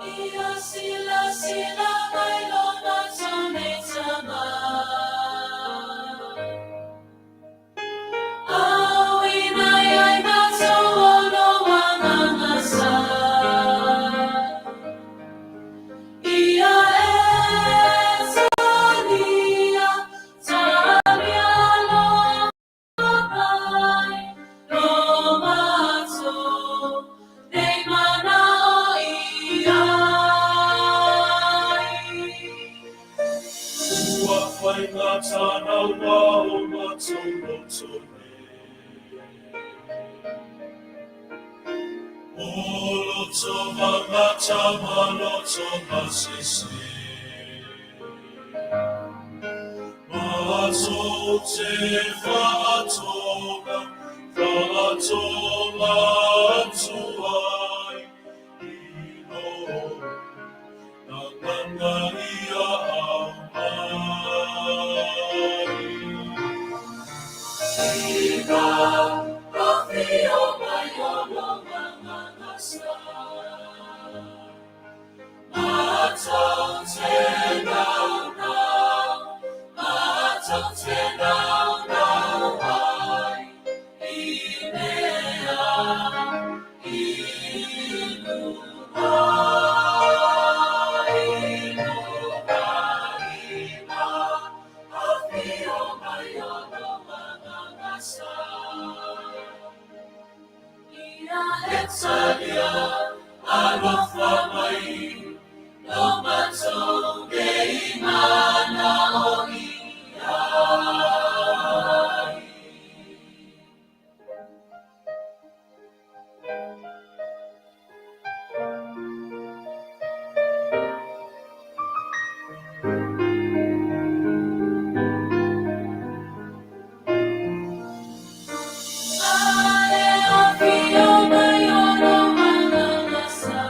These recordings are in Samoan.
Ia silasila mai lo matou nei tama. Auina iai matou o lou agaga sa. Ia e talia, talia loa mai lo matou nei manao i ai. Ua faigata naua o matou loto nei. O loto vagata ma loto masese. Matou te faatoga, faatoga atu ai i lou agaga ia aumai. Ina afio mai o lou agaga sa. Matou te naunau, matou te naunau ai i mea inu ai, luga ina afio mai o lou agaga sa. Ia e talia, alofa mai, lo matou nei manao i ai. A e afio mai o lou agaga sa.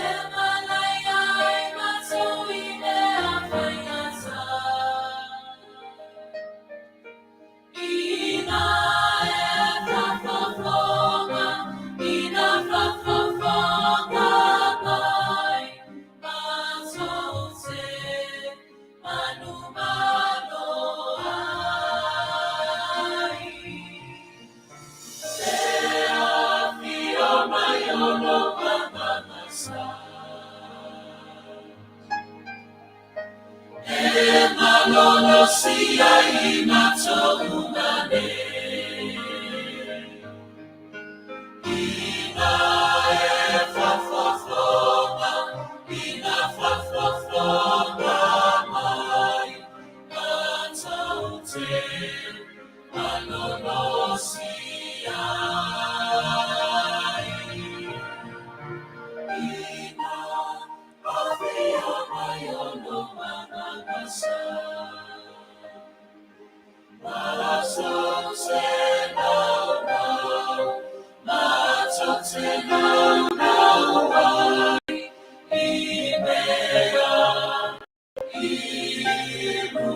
E manaia ai matou i mea faigata. Ina e faafofoga, ina faafofoga mai, matou te manumalo ai. E afio mai o lou agaga sa. E malolosi ai matou ʻuhane. Ina e faafofoga, ina faafofoga mai, matou te malolosi ai. Ina afio mai o lou agaga sa. Matou te naunau, matou te naunau ai, i mea inu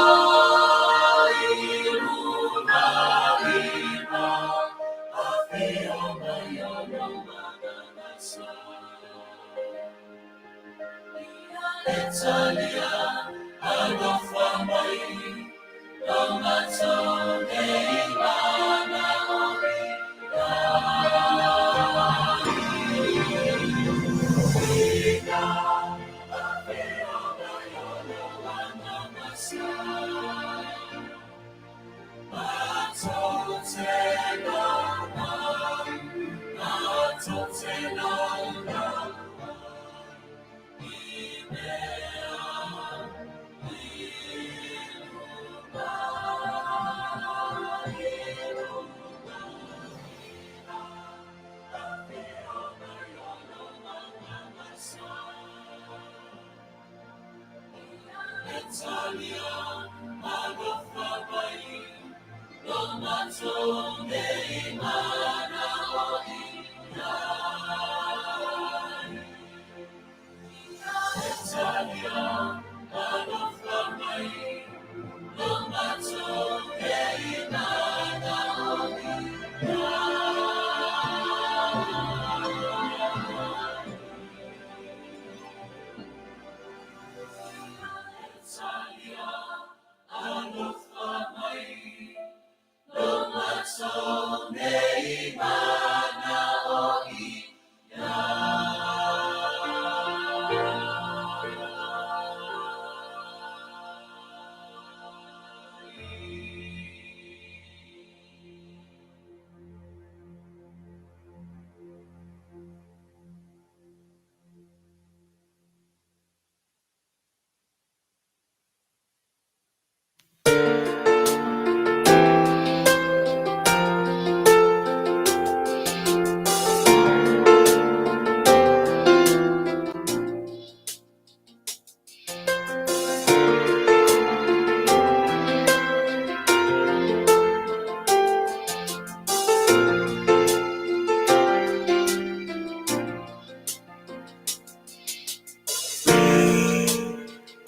ai, luga ina afio mai o lou agaga sa. Ia e talia, alofa mai, lo matou nei manao i ai. Ina afio mai o lou agaga sa. Matou te naunau, matou te naunau ai, i mea inu ai.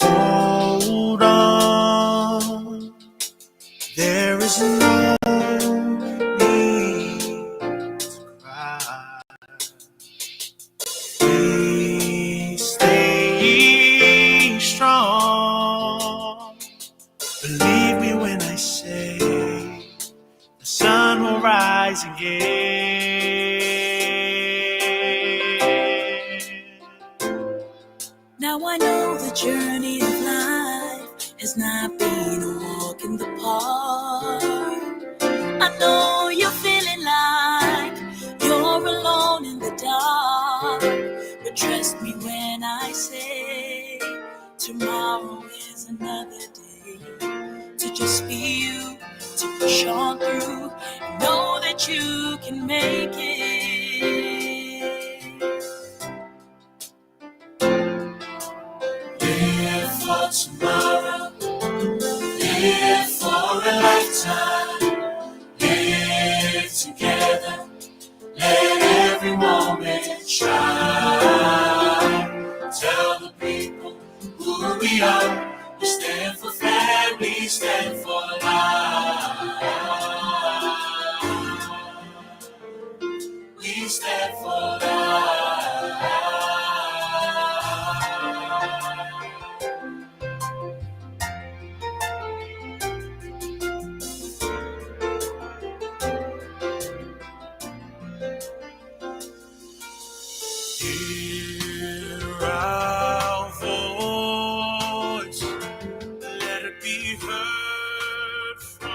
Hold on. There is no need to cry. Please stay strong. Believe me when I say the sun will rise again. Now I know the journey of life has not been a walk in the park. I know you're feeling like you're alone in the dark. But trust me when I say tomorrow is another day to just be you, to push on through, and know that you can make it. Live for tomorrow, live for a lifetime, live together, let every moment shine. Tell the people who we are, we stand for family, stand for life. We stand for life. Hear our voice, let it be heard from.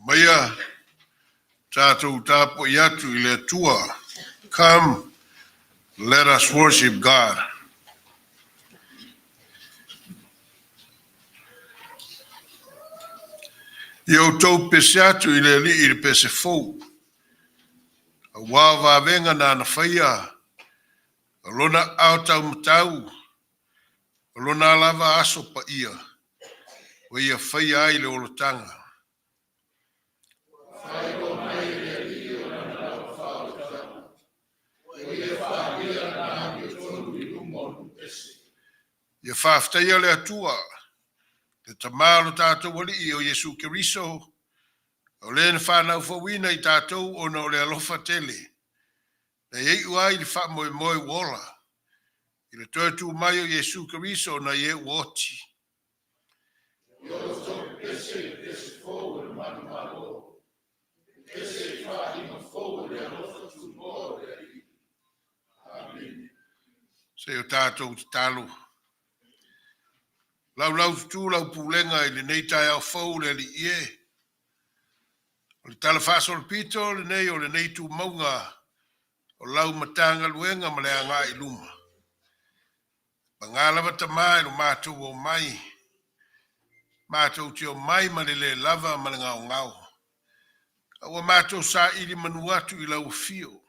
Aumaia tatou tapuai atu i le Atua. Come, let us worship God. Ia outou pese atu i le Alii i le pese fou, auā o vavega na faia, o lona aao taumatau, o lona lava aso paia, ua ia faia ai le olataga. Ia faafetaia le Atua, le Tama o lo tatou Alii o Iesu Keriso, o le na fanau fouina i tatou ona o le alofa tele, na iu ai le faamoemoe ua ola, i le toe tu mai o Iesu Keriso nai e ua oti. Se i o tatou tatalo. Laulaututu lau pulega i lenei taeao fou le Alii e. O le tala faasolopito lenei o lenei tumauga o lau Matagaluega ma le agai i luma. Paga lava Tama i lo matou omai, matou te omai ma le le lava ma le gaogao. A ua matou saili manu atu i lau afio.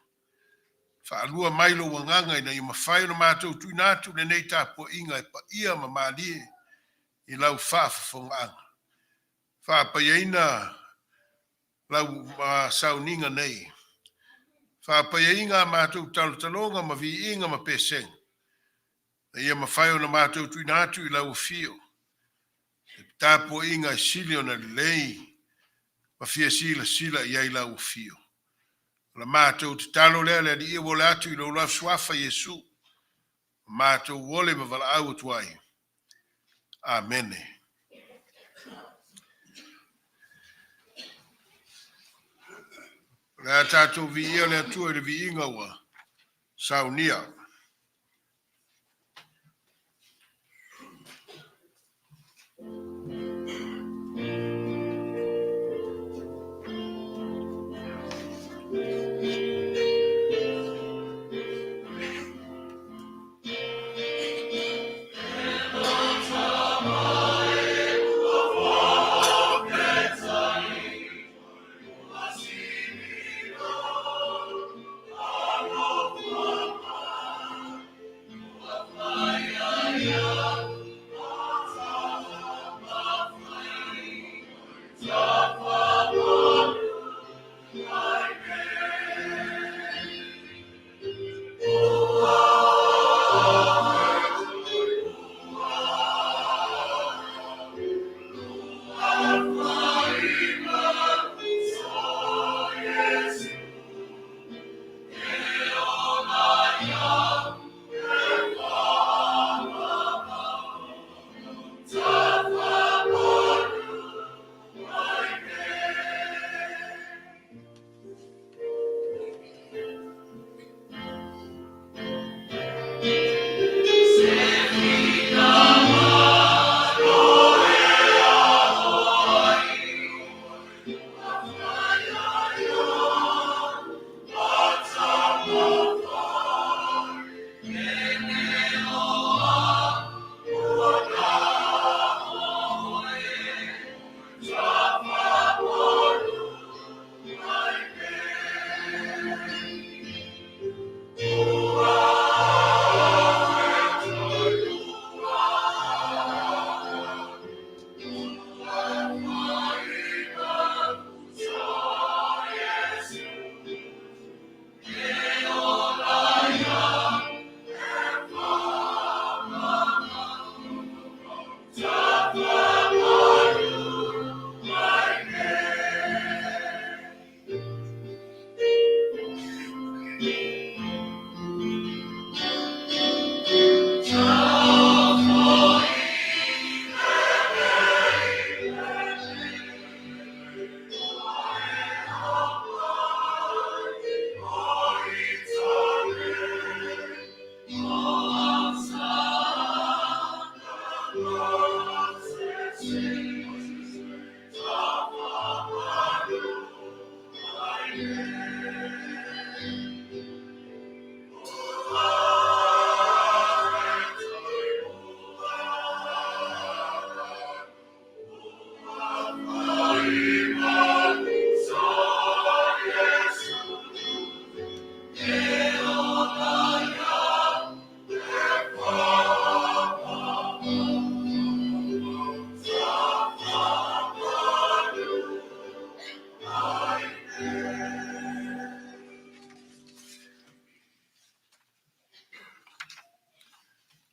Faalua mai lou agaga ina ia mafai ona matou tuuina atu lenei tapuaiga e paia ma malie i lau faafofogaaga. Faapaiaina lau sauniga nei. Faapaiaina a matou talotaloga ma viiga ma pesega. Na ia mafai ona matou tuuina atu i lau afio. Se tapuaiga e sili ona lelei ma fia silasila i ai lau afio. O la matou tatalo lea le Alii ua ola atu i lou suafa Iesu. Matou ole ma valaau atu ai. Amene. O le a tatou viia le Atua i le viiga ua saunia.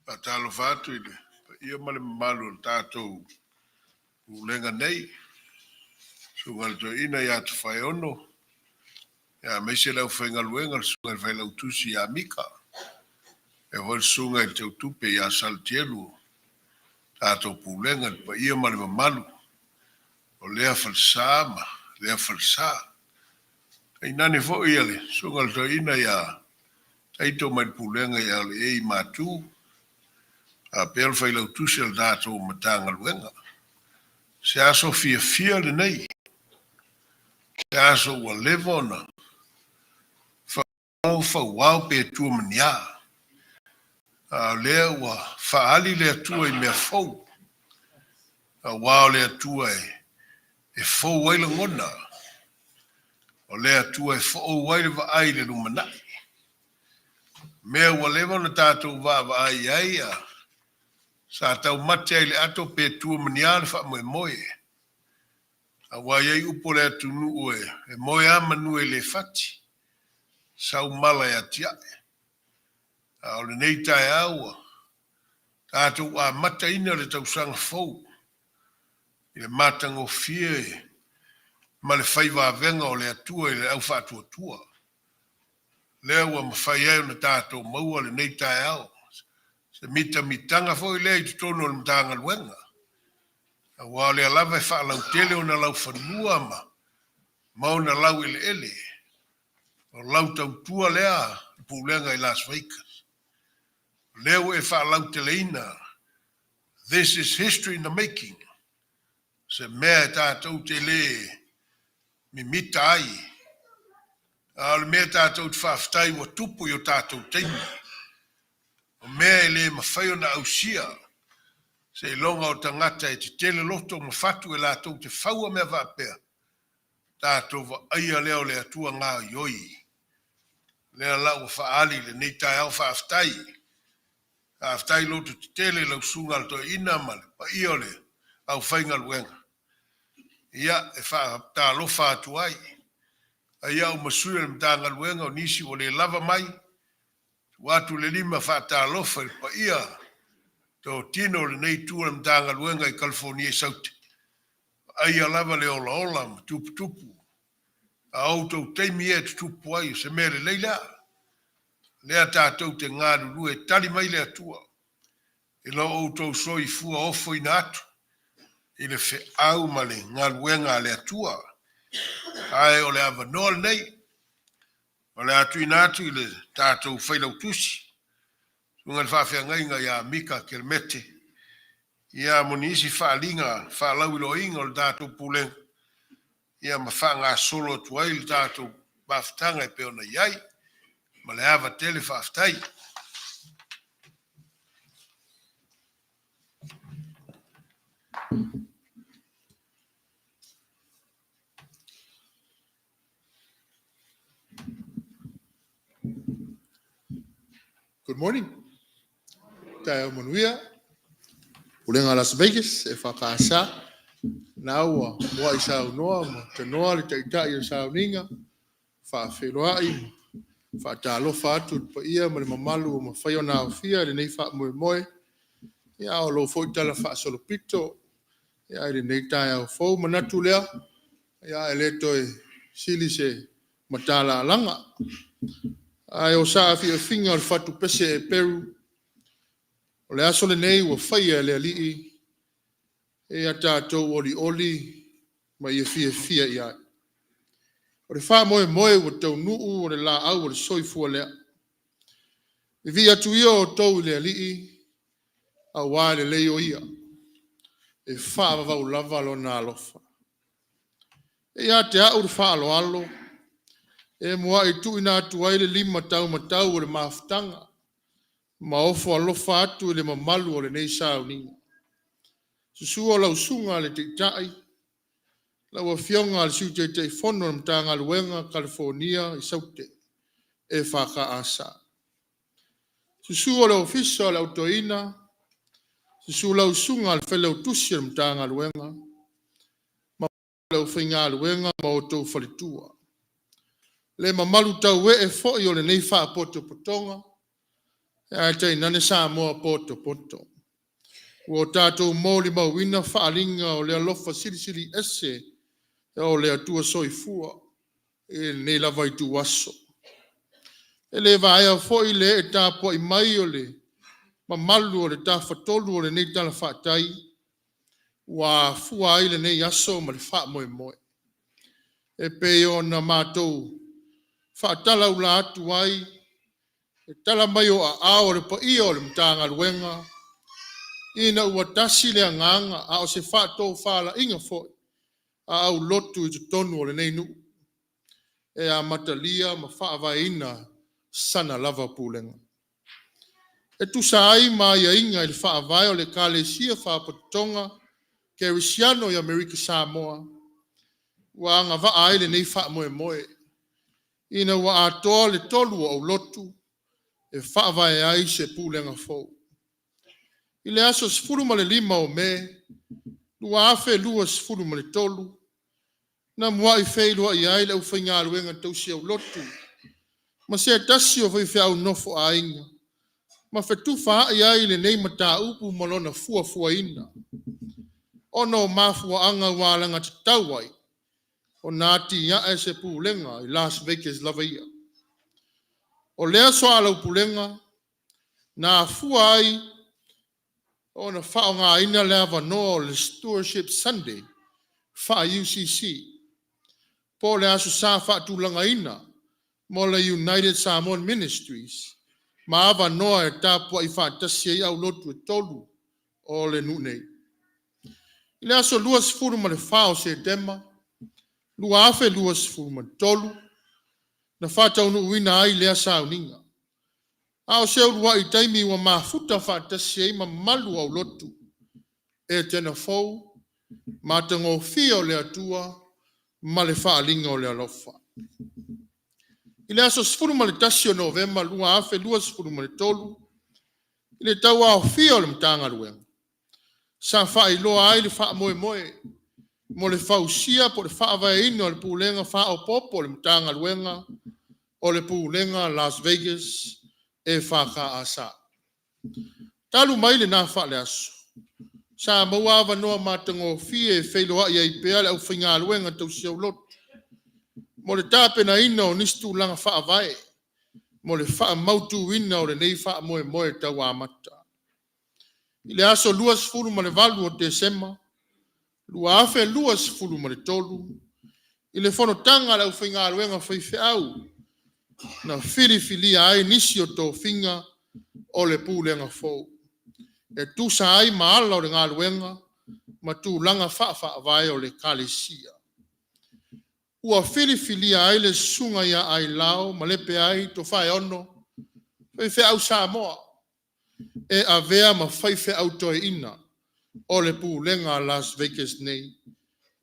Faatalofa atu i le paia ma le mamalu o le tatou Pulega nei, Susuga i le Toeaina ia Tofaeono, aemaise le aufaigaluega, le Susuga i le Failautusi ia Mika, faapea foi le Susuga i le Teutupe ia Salatielu, tatou Pulega, le paia ma le mamalu o lea falesa ma lea falesa. Tainane foi le Susuga i le Toeaina ia Taito mai le Pulega ia LA Matu, faapea le Failautusi o le tatou Matagaluega. Se aso fiafia lenei, se aso ua leva ona fauao pe tua ma ni a, a o lea ua faaali le Atua i mea fou, aua o le Atua e fou ai lagona, o le Atua e foou ai le vaai i le lumanai. Mea ua leva ona tatou vaavaai i ai, a sa taumate ai i le ato pe tua ma ni a le faamoemoe, aua e i ai upu a le atunuu e moe lava manu e le fati, sau mala e atiae. A o lenei taeao ua tatou amataina le tausaga fou i le matagofie ma le fai vavega o le Atua i le au faatuatua. Lea ua mafai ai ona tatou maua lenei taeao, se mitamitaga foi lea i totonu o le Matagaluega, aua o lea lava e faalautele ona laufanua ma ona laueleele. O lau tautua lea Pulega i Las Vegas. O lea ua e faalauteleina, this is history in the making. Se mea e tatou te le mimita ai, a o le mea tatou te faafetai ua tupu i o tatou taimi. O mea e le mafai ona ausia, seiloga o tagata e tetele loto ma fatu e latou te faua mea faapea, tatou vaaia lea o le Atua gaoioi. Lea la ua faaali i lenei taeao, faafetai. Faafetai loto tetele lau susuga i le Toeaina ma le paia o le aufaigaluega. Ia, e faatalofa atu ai. Ai au ma sui o le Matagaluega o nisi ua le lava mai, tuu atu le lima faatalofa i le paia totino o lenei itu o le Matagaluega i Kalifonia i Saute. Vaaia lava le olaola ma tuputupu, a outou taimi ia e tutupu ai, o se mea lelei lea. Lea tatou te galulue, tali mai le Atua i lo outou soifua ofoina atu i le feau ma le galuega a le Atua. Ae o le avanoa lenei, o le a tuuina atu i le tatou Failautusi, susuga i le Faafeagaiga ia Mika Kelemete, ia mo nisi faaaliga faalauiloaina o le tatou Pulega, ia ma faagasolo atu ai le tatou mafutaga e pei ona i ai. Ma le ava tele faafetai. Good morning. Taeao manuia. Pulega Las Vegas e whakaasa. Na ua mua i saunoa ma tanoa le taitai o sauniga, faafeiloai, faatalofa atu i le paia ma le mamalu o mafai ona aofia i lenei faamoemoe. Ia, a o lou foi tala faasolopito ia, i lenei taeao fou. Manatu lea, ia, e le toe sili se matalalaga. Ae o saafiafiga o le fatupese Eperu, o le aso lenei ua faia e le Alii, e ia tatou olioli ma ia fiafia i ai. O le faamoemoe ua taunuu o le laau o le soifua lea. Vivii atu ia outou i le Alii, aua e lelei o ia, e faavavau lava lona alofa. E ia te au le faaaloalo, e muai tuuina atu ai le lima taumatau o le mafutaga, ma ofo alofa atu i le mamalu o lenei sauniga. Susu lau susuga i le Taitai, lau Afioga i le Sui Taitaifono o le Matagaluega Kalifonia i Saute, EFKS. Susu o le Ofisa o le Au Toeaina, susu lau Susuga i le Failautusi o le Matagaluega ma le aufaigaluega ma outou faletua. Le mamalu tauee foi o lenei Faapotopotoga, ae tainane Samoa potopoto. Ua o tatou molimauina faaaliga o le alofa silisili ese o le Atua Soifua i lenei lava ituaso. E le vaea foi le ee tapuai mai o le mamalu o le Tafatolu o lenei talafatai ua afua ai lenei aso ma le faamoemoe. E pei ona matou faatalaula atu ai, e tala mai o aao o le paia o le Matagaluega, ina ua tasi le agaga a o se faatofalaiga foi a aulotu i totonu o lenei nuu e amatalia ma faavaeina sana lava pulega. E tusa ai ma aiaiga i le faavae o le Ekalesia Faapotopotoga Kerisiano i Amerika Samoa, ua agavaa ai lenei faamoemoe ina ua atoa le tolu o aulotu e faavae ai se pulega fou. I le aso 15 o Me 2023, na muai feiloai ai le aufaigaluega tausi aulotu ma se tasi o faifeau nofoaiga ma fetufaai ai lenei mataupu ma lona fuafuaina, ona o mafuaaga ua alagatatau ai ona atiae se pulega i Las Vegas lava ia. O lea soalaupulega na afua ai ona faaaogaina le avanoa o le Stewardship Sunday faa-UCC, po o le aso sa faatulagaina mo le United Samoan Ministries ma avanoa e tapuai faatasi ai aulotu e tolu o le nuu nei. I le aso 24 o Setema 2023, na faataunuuina ai lea sauniga, a o se uluai taimi ua mafuta faatasi ai mamalu o aulotu, Etena fou, matagofie o le Atua ma le faaaliga o le alofa. I le aso 11 o Novema 2023, i le tauaofia o le Matagaluega, sa faailoa ai le faamoemoe mo le fausia po o le faavaeina o le Pulega Faaopoopo o le Matagaluega o le Pulega Las Vegas EFKS. Talu mai lena faaleaso, sa maua avanoa matagofie e feiloai ai pea le aufaigaluega tausi aulotu mo le tapenaina o nisi tulaga faavae mo le faamautuina o lenei faamoemoe tauamata. I le aso 28 o Tesema 2023, i le fonotaga a le aufaigaluega faifeau, na filifilia ai nisi o tofiga o le Pulega fou, e tusa ai ma ala o le galuega ma tulaga faa-faavae o le Ekalesia. Ua filifilia ai le susuga ia Ailao Malepeai Tofaeono, faifeau Samoa, e avea ma faifeau toeaina o le Pulega a Las Vegas nei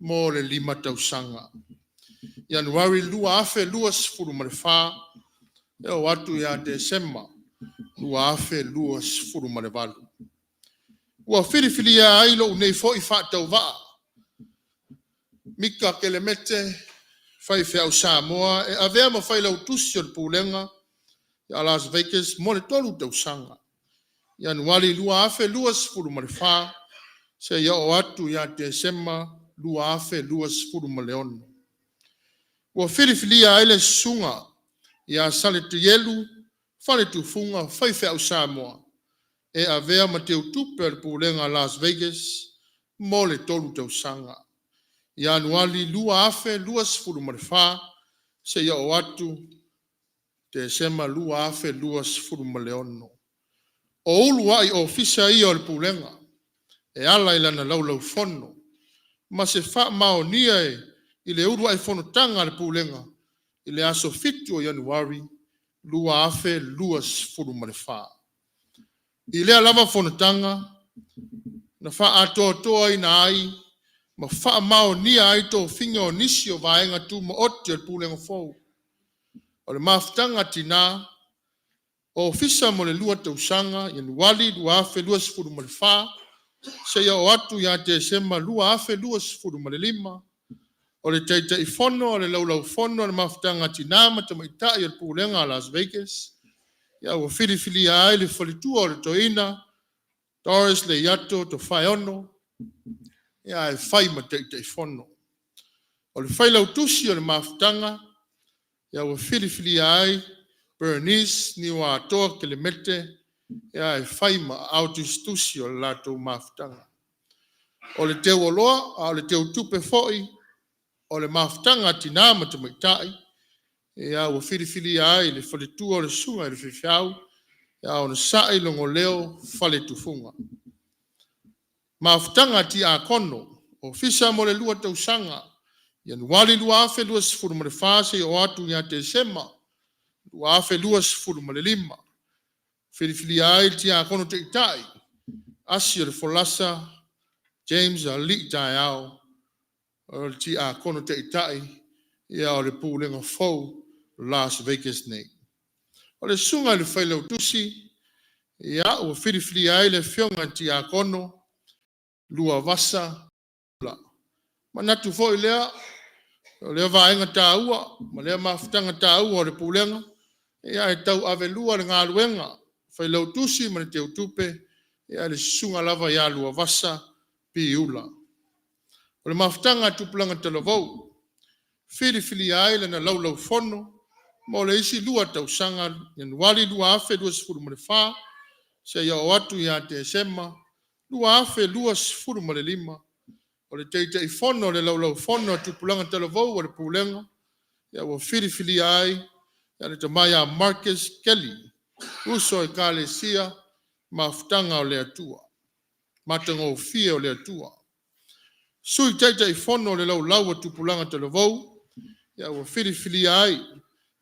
mo le 5 tausaga. Ianuari 2024 e oo atu ia Tesema 2028. Ua filifilia ai lou nei foi faatauvaa, Mika Kelemete, faifeau Samoa, e avea ma failautusi o le Pulega a Las Vegas mo le 3 tausaga, Ianuari 2024 seia oo atu ia Tesema 2026. Ua filifilia ai le susuga ia Saletielu Faletufuga, faifeau Samoa, e avea ma teutupe o le Pulega a Las Vegas mo le 3 tausaga, Ianuari 2024 seia oo atu Tesema 2026. O uluai ofisa ia o le Pulega e ala i lana Laulau-Fono ma se faamaonia i le uluai fonotaga a le Pulega i le aso 7 o Ianuari 2024. I lea lava fonotaga, na faaatoatoaina ai ma faamaonia ai tofiga o nisi o Vaega Tumaoti o le Pulega fou, o le Mafutaga a Tina, Ofisa mo le 2 tausaga, Ianuari 2024 seia oo atu ia Tesema 2025, o le Taitaifono a le Laulau-Fono a le Mafutaga a Tina ma Tamaitai o le Pulega a Las Vegas, ia ua filifilia ai le faletua o le Toeaina Doris Leiato Tofaeono, ia, e fai ma Taitaifono. O le Failautusi o le Mafutaga, ia, ua filifilia ai Bernice Niuatoa Kelemete, ia, e fai ma aao tusitusi o le latou mafutaga. O le teuoloa, a o le teutupe foi o le mafutaga a tinā ma tamaitai, ia, ua filifilia ai le faletua o le susuga i le faifeau, ia Onosai Logoleo Faletufuga. Mafutaga a Tiakono, Ofisa mo le 2 tausaga, Ianuari 2024 seia oo atu ia Tesema 2025. Filifilia ai le Tiakono Taitai, Asi o le Folasa James Alii Taeao, o le Tiakono Taitai ia o le Pulega fou Las Vegas nei. O le susuga i le Failautusi, ia, ua filifilia ai le afioga i le Tiakono Luavasa Ula. Manatu foi lea, o lea vaega taua ma lea mafutaga taua o le Pulega, ia e tauavelua le galuega, Failautusi ma le Teutupe, ia le susuga lava ia Luavasa Piula. O le mafutaga a Tupulaga Talavou, filifilia ai lana Laulaufono mo le isi 2 tausaga, Ianuari 2024 seia oo atu ia Tesema 2025. O le Taitaifono o le Laulaufono a Tupulaga Talavou a le Pulega, ia ua filifilia ai ia le tama ia Marcus Kelly, uso a Ekalesia, Mafutaga o le Atua, matagofie o le Atua. Sui Taitaifono o le Laulau a Tupulaga Talavou, ia ua filifilia ai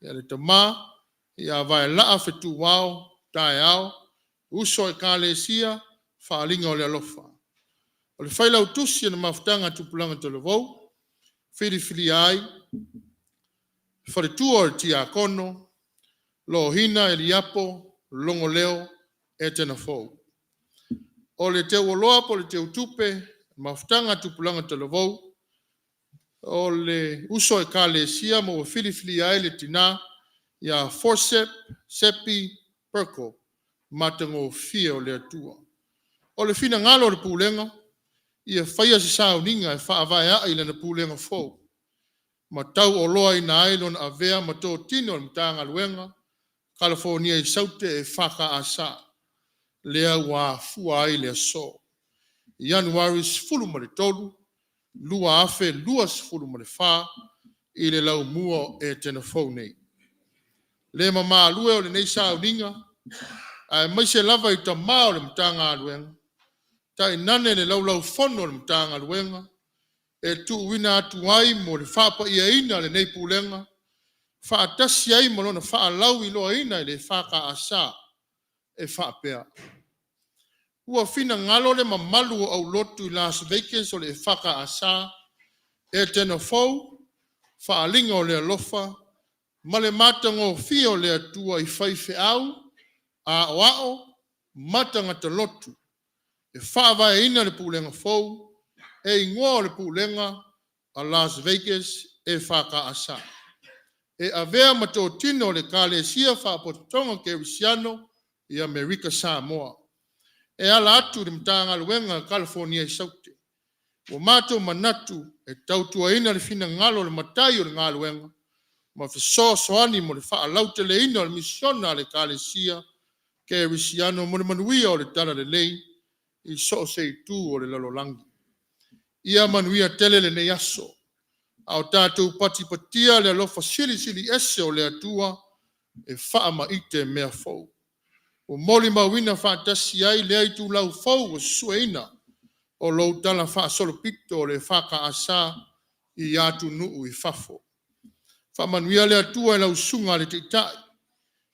ia le tama ia Vaelaa Fetuao Taeao, uso a Ekalesia, Faaaliga o le Alofa. O le Failautusi o le Mafutaga a Tupulaga Talavou, filifilia ai le faletua o le Tiakono, Lohina Eliapo Logoleo Etena Fou. O le teuoloa po o le teutupe, mafutaga a tupulaga talavou, o le uso a ekalesia ma ua filifilia ai le tina ia Forcep Sepi Perko, matagofie o le Atua. O le finagalo o le Pulega, ia faia se sauniga e faavaea'i lana pulega fou ma tauoloaina ai lona avea ma totino o le Matagaluega Kalafonia i Saute e FKS, lea ua afua ai le aso. Ianuari 13, 2024 i le laumua o Etena Fou nei. Le mamalue o lenei sauniga, aemaise lava i tamā o le Matagaluega, tainane le Laulaufono o le Matagaluega, e tuuina atu ai mo le faapaiaina o lenei Pulega, faatasi ai ma lona faalauiloaina i le EFKS e faapea: Ua finagalo le mamalu o aulotu i Las Vegas o le EFKS, Etena Fou, Faaaliga o le Alofa ma le matagofie o le Atua i faifeau, aoao ma tagata lotu e faavaeina le Pulega fou e igoa o le Pulega a Las Vegas EFKS e avea ma totino o le Ekalesia Faapotopotoga Kerisiano i Amerika Samoa e ala atu i le Matagaluega a Kalafonia i Saute. Ua matou manatu e tautuaina le finagalo o le matai o le galuega ma fesoasoani mo le faalauteleina o le misiona a le Ekalesia Kerisiano mo le manuia o le Talalelei i so o se itu o le lalolagi. Ia manuia tele lenei aso, a o tatou patipatia le alofa silisili ese o le Atua e faamaite mea fou. Ua molimauina faatasi ai lea itulau fou ua susueina o lou talafaasolopito o le EFKS i atunuu i fafo. Faamanuia le Atua i lau Susuga i le Taitai,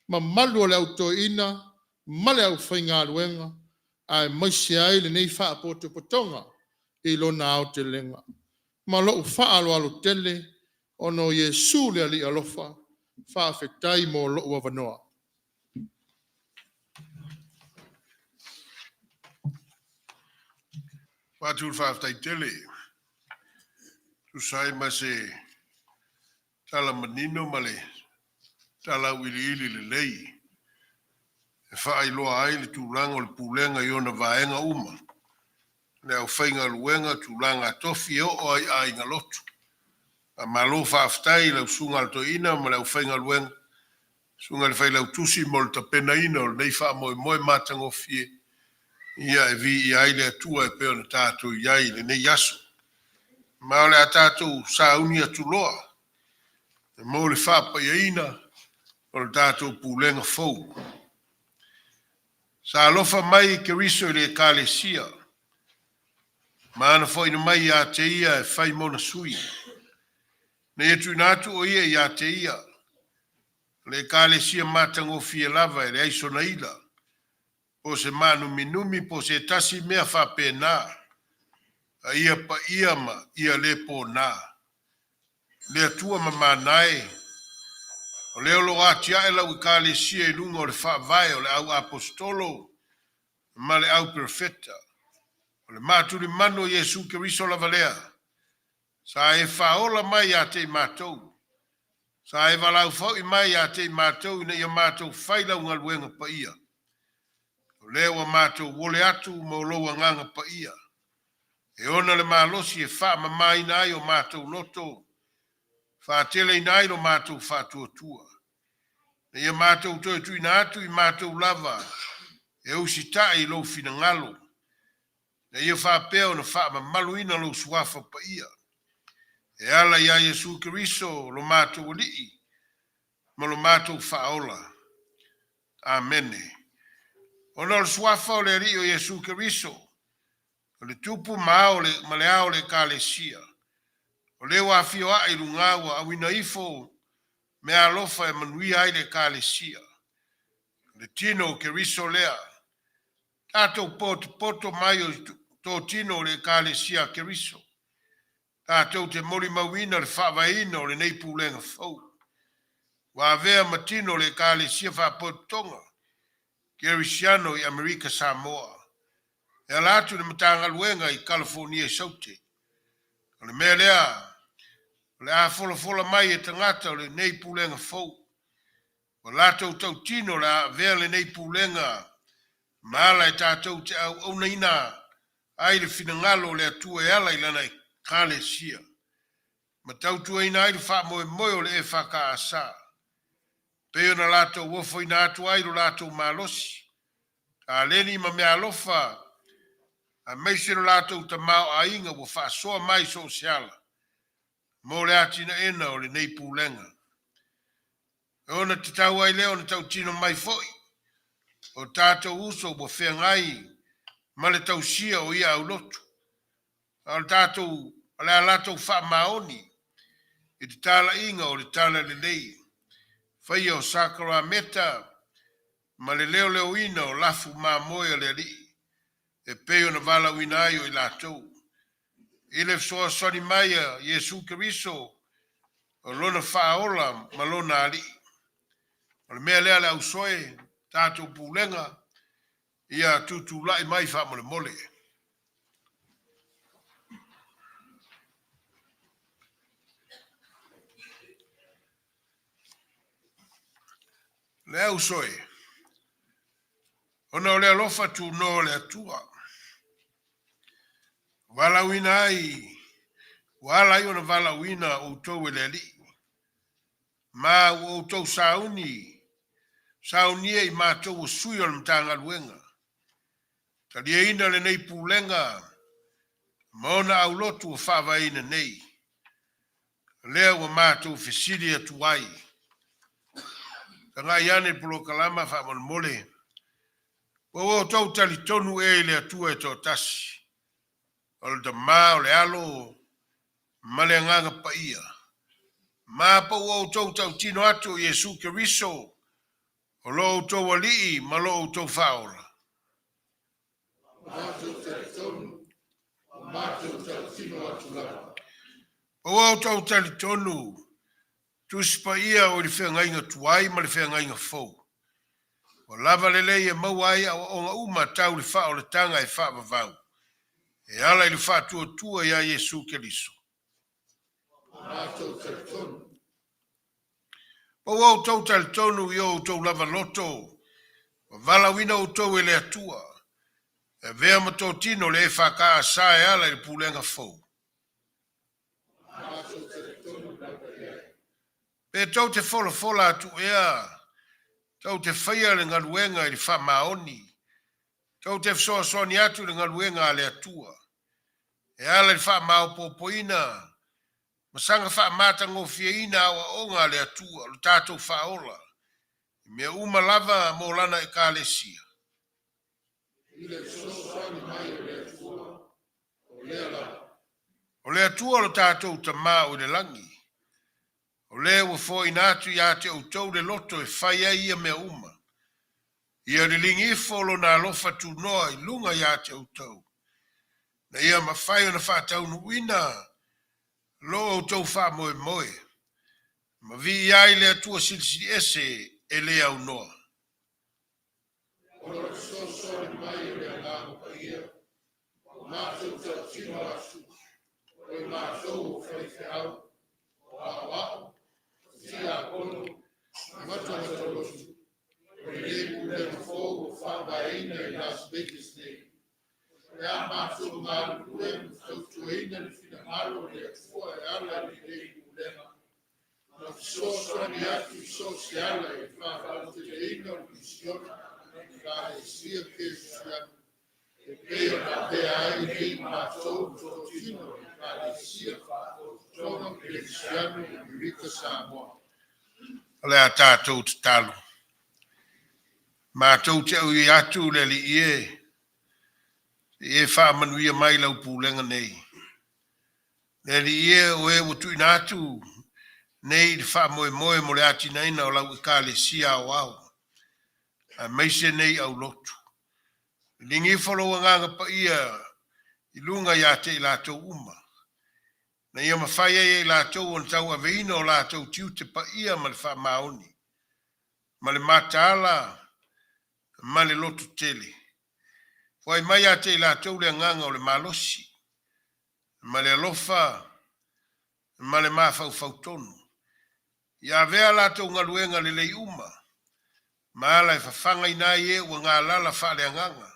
mamalu o le Au Toeaina ma le aufaigaluega, aemaise ai lenei Faapotopotoga i lona aotelega. Ma lou faaaloalo tele ona o Iesu le Alii alofa, faafetai mo lou avanoa. Faatu le faafetai tele, tusa ai ma se tala manino ma le tala auiliili lelei. e faailoa ai le tulaga o le pulega i ona vaega uma, le aufaigaluega, tulaga tofi e oo ai i aiga lotu. Faamalo faafetai i lau Susuga i le Toeaina ma le aufaigaluega, Susuga i le Failautusi mo le tapenaina o lenei faamoemoe matagofie, ia e viia ai le Atua e pei ona tatou i ai i lenei aso. Ma o le a tatou sauni atu loa mo le faapaiaina o le tatou pulega fou. Sa alofa mai Keriso i le Ekalesia, ma ana foaiina mai ia te ia e fai mona sui. Ina ia tuuina atu o ia ia te ia, o le Ekalesia matagofie lava e leai sona ila, po o se maanuminumi po o se tasi mea faapena, a ia paia ma ia le pona. Le Atua mamana e, o lea o lo o atiae lau Ekalesia i luga o le faavae o le au aposetolo ma le au perofeta. O le maatulimanu o Iesu Keriso lava lea, sa e faaola mai ia te i matou, sa e valaau foi mai ia te i matou ina ia matou fai lau galuega paia. O lea ua matou ole atu mo lou agaga paia, e ona le malosi e faamamaina ai o matou loto, faateleina ai lo matou faatuatua. Ina ia matou toe tuuina atu i matou lava e usitai i lou finagalo, ina ia faapea ona faamamaluina lou suafa paia, e ala iā Iesu Keriso lo matou Alii ma lo matou Faaola. Amene. Ona o le suafa o le Alii o Iesu Keriso, o le tupu ma ao ma le ao o le Ekalesia, o lea ua afio ae i luga ua auina ifo meaalofa e manuia ai le Ekalesia. O le tino o Keriso lea, tatou potopoto mai o totino o le Ekalesia a Keriso, tatou te molimauina le faavaeina o lenei pulega fou. Ua avea ma tino o le Ekalesia Faapotopotoga Kerisiano i Amerika Samoa, e ala atu i le Matagaluega i Kalafonia i Saute. O le mea lea, o le a folafola mai e tagata o lenei pulega fou, ua latou tautino o le a avea lenei pulega ma ala e tatou te auaunaina ai le finagalo o le Atua e ala i lana Ekalesia, ma tautuaina ai le faamoemoe o le EFKS, pei ona latou ofoina atu ai lo latou malosi, taleni ma meaalofa, aemaise lo latou tamaoaiga ua faasoa mai so o se ala mo le atinaena o lenei pulega. E ona tatau ai lea ona tautino mai foi o tatou uso ua feagai ma le tausia o ia aulotu, a o le tatou o le a latou faamaoni i le talaiga o le talalelei, faia o sakarameta ma le leoleoina o lafu mamoe a le Alii e pei ona valaauina ai o i latou. I le fesoasoani mai a Iesu Keriso o lona faaola ma lona Alii. O le mea lea le ausoe, tatou pulega, ia tutulai mai faamolemole. Le ausoe, ona o le alofa tunoa o le Atua, valaauina ai, ua ala ai ona valaauina outou e le Alii, ma ua outou sauni, saunia i matou o sui o le Matagaluega, taliaina lenei pulega ma ona aulotu ua faavaeina nei, lea ua matou fesili atu ai. Tagai ane i le polokalama faamolemole, ua outou talitonu ea i le Atua e toatasi, o le Tama, o le Alo ma le Agaga Paia, ma po ua outou tautino atu o Iesu Keriso o lo outou Alii ma lo outou Faaola? Matou talitonu, ua matou tautino atu lava. Ua outou talitonu, Tusi Paia o i le feagaiga tuai ma le feagaiga fou. Ua lava lelei e maua ai aoaoga uma tau le faaolataga e faavavau, e ala i le faatuatua iā Iesu Keriso. Ua matou talitonu. Po ua outou talitonu i o outou lava loto, Ua valaauina outou e le Atua, e avea ma totino le EFKS e ala i le pulega fou. Pe tou te folafola atu ea, tou te faia le galuega i le faamaoni, tou te fesoasoani atu i le galuega a le Atua, e ala i le faamaopoopoina ma saga faamatagofieina aoaoga a le Atua, lo tatou Faaola, i mea uma lava mo Lana Ekalesia. I le fesoasoani mai o le Atua, o lea lava. O le Atua lo tatou Tama o i le lagi, o le ua foaina atu ia te outou le loto e fai ai ia mea uma, ia liligi ifo lona alofa tunoa i luga ia te outou, na ia mafai ona faataunuuina lo outou faamoemoe, ma viia ai le Atua Silisili Ese e le aunoa. Ona o le fesoasoani mai o le Agaga Paia, ua matou tautino atu, o i matou o faifeau, o aoao, o tiakono, ma matuamatolotu, o lenei pulega fou ua faavaeina i Las Vegas nei, pe a matou galulue ma tautuaina le finagalo o le Atua e ala i lenei pulega, ma fesoasoani atu i so o se ala i le faalauteleina o le misiona Ekalesia Kerisiano e pei ona avea ai nei matou ma totino o le Ekalesia Orotona Kerisiano o Amerika Samoa. O le a tatou tatalo. Matou te auiui atu le Alii e, se i e faamanuia mai lau pulega nei. Le Alii e, o e ua tuuina atu nei i le faamoemoe mo le atinaeina o lau Ekalesia aoao, aemaise nei aulotu. Liligi ifo lou Agaga Paia i luga ia te i latou uma, na ia mafai ai e i latou ona tauaveina o latou tiute paia ma le faamaoni, ma le mataala, ma le loto tele. Foai mai ia te i latou le agaga o le malosi, ma le alofa, ma le mafaufau tonu. Ia avea a latou galuega lelei uma, ma ala e fafagaina ai e ua galala faaleagaga,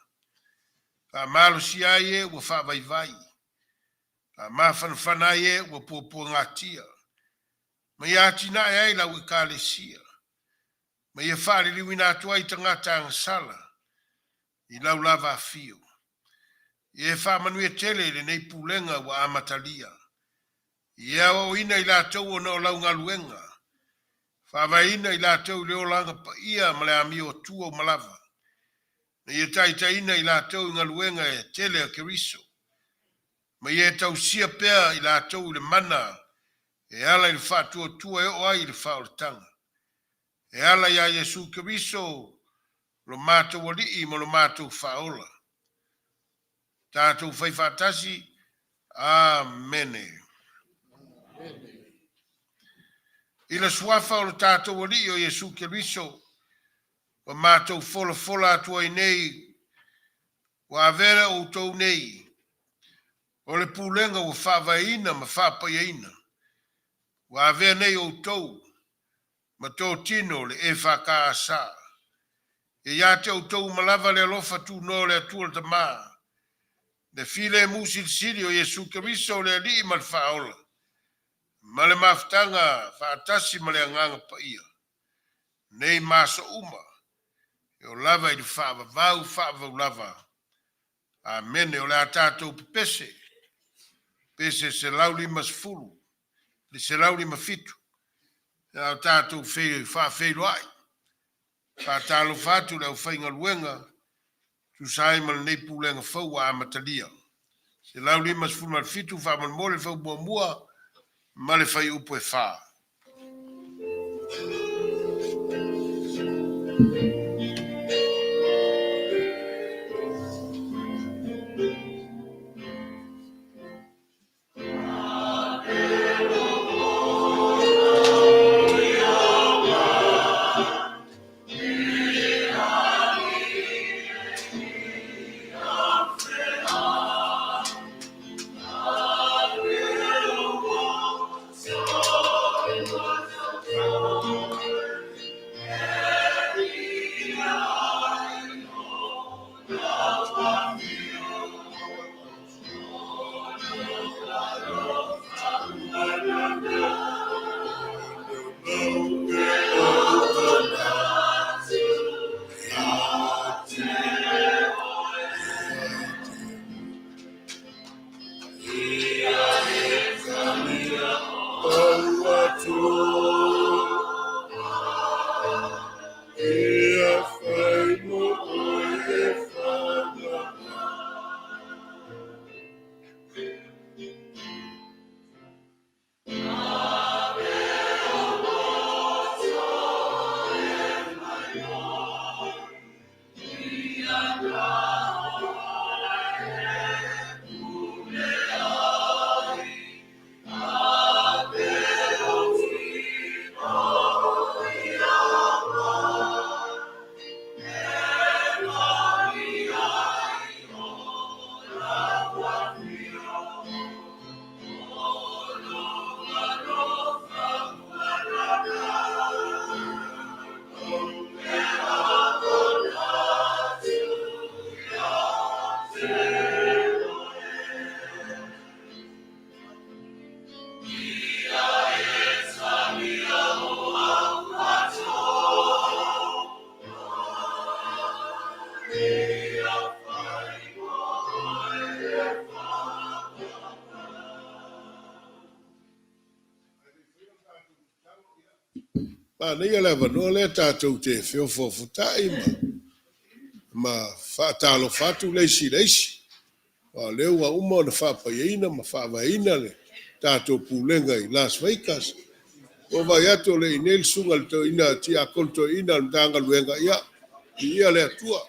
faamalosia ai e ua faavaivai, faamafanafana ai e ua puapuagatia, ma ia atinae ai lau Ekalesia, ma ia faaliliuina atu ai tagata agasala i lau lava afio. Ia e faamanuia tele i lenei pulega ua amatalia. Ia e aoaoina i latou ona o lau galuega, faavaeina i latou i le olaga paia ma le amio atua uma lava, na ia taitaiina i latou i galuega e tele a Keriso, ma ia e tausia pea i latou i le mana e ala i le faatuatua e oo ai i le faaolataga. E ala iā Iesu Keriso lo matou Alii ma lo matou Faaola. Tatou fai faatasi, Amene. I le suafa o lo tatou Alii o Iesu Keriso, ua matou folafola atu ai nei, ua avea outou nei, o le pulega ua faavaeina ma faapaiaina, ua avea nei outou ma totino le EFKS. Ia ia te outou uma lava le alofa tunoa o le Atua le Tama, le filemu silisili o Iesu Keriso le Alii ma le Faaola, ma le mafutaga faatasi ma le Agaga Paia, nei ma aso uma, e oo lava i le faavavau faavavau lava. Amene. O le a tatou pepese, pese 150, le 157, a o tatou faafeiloai, faatalofa atu i le aufaigaluega, tusa ai ma lenei pulega fou ua amatalia. 157, faamolemole le fau muamua ma le fuaiupu e 4. Manaia le avanoa lea tatou te feofoofotai ma ma faatalofa atu le isi i le isi. Aua o lea ua uma ona faapaiaina ma faavaeina le tatou pulega i Las Vegas. Ua vaai atu o le i nei le susuga i le toeaina Tiakono Toeaina o le Matagaluega, ia, viia le Atua.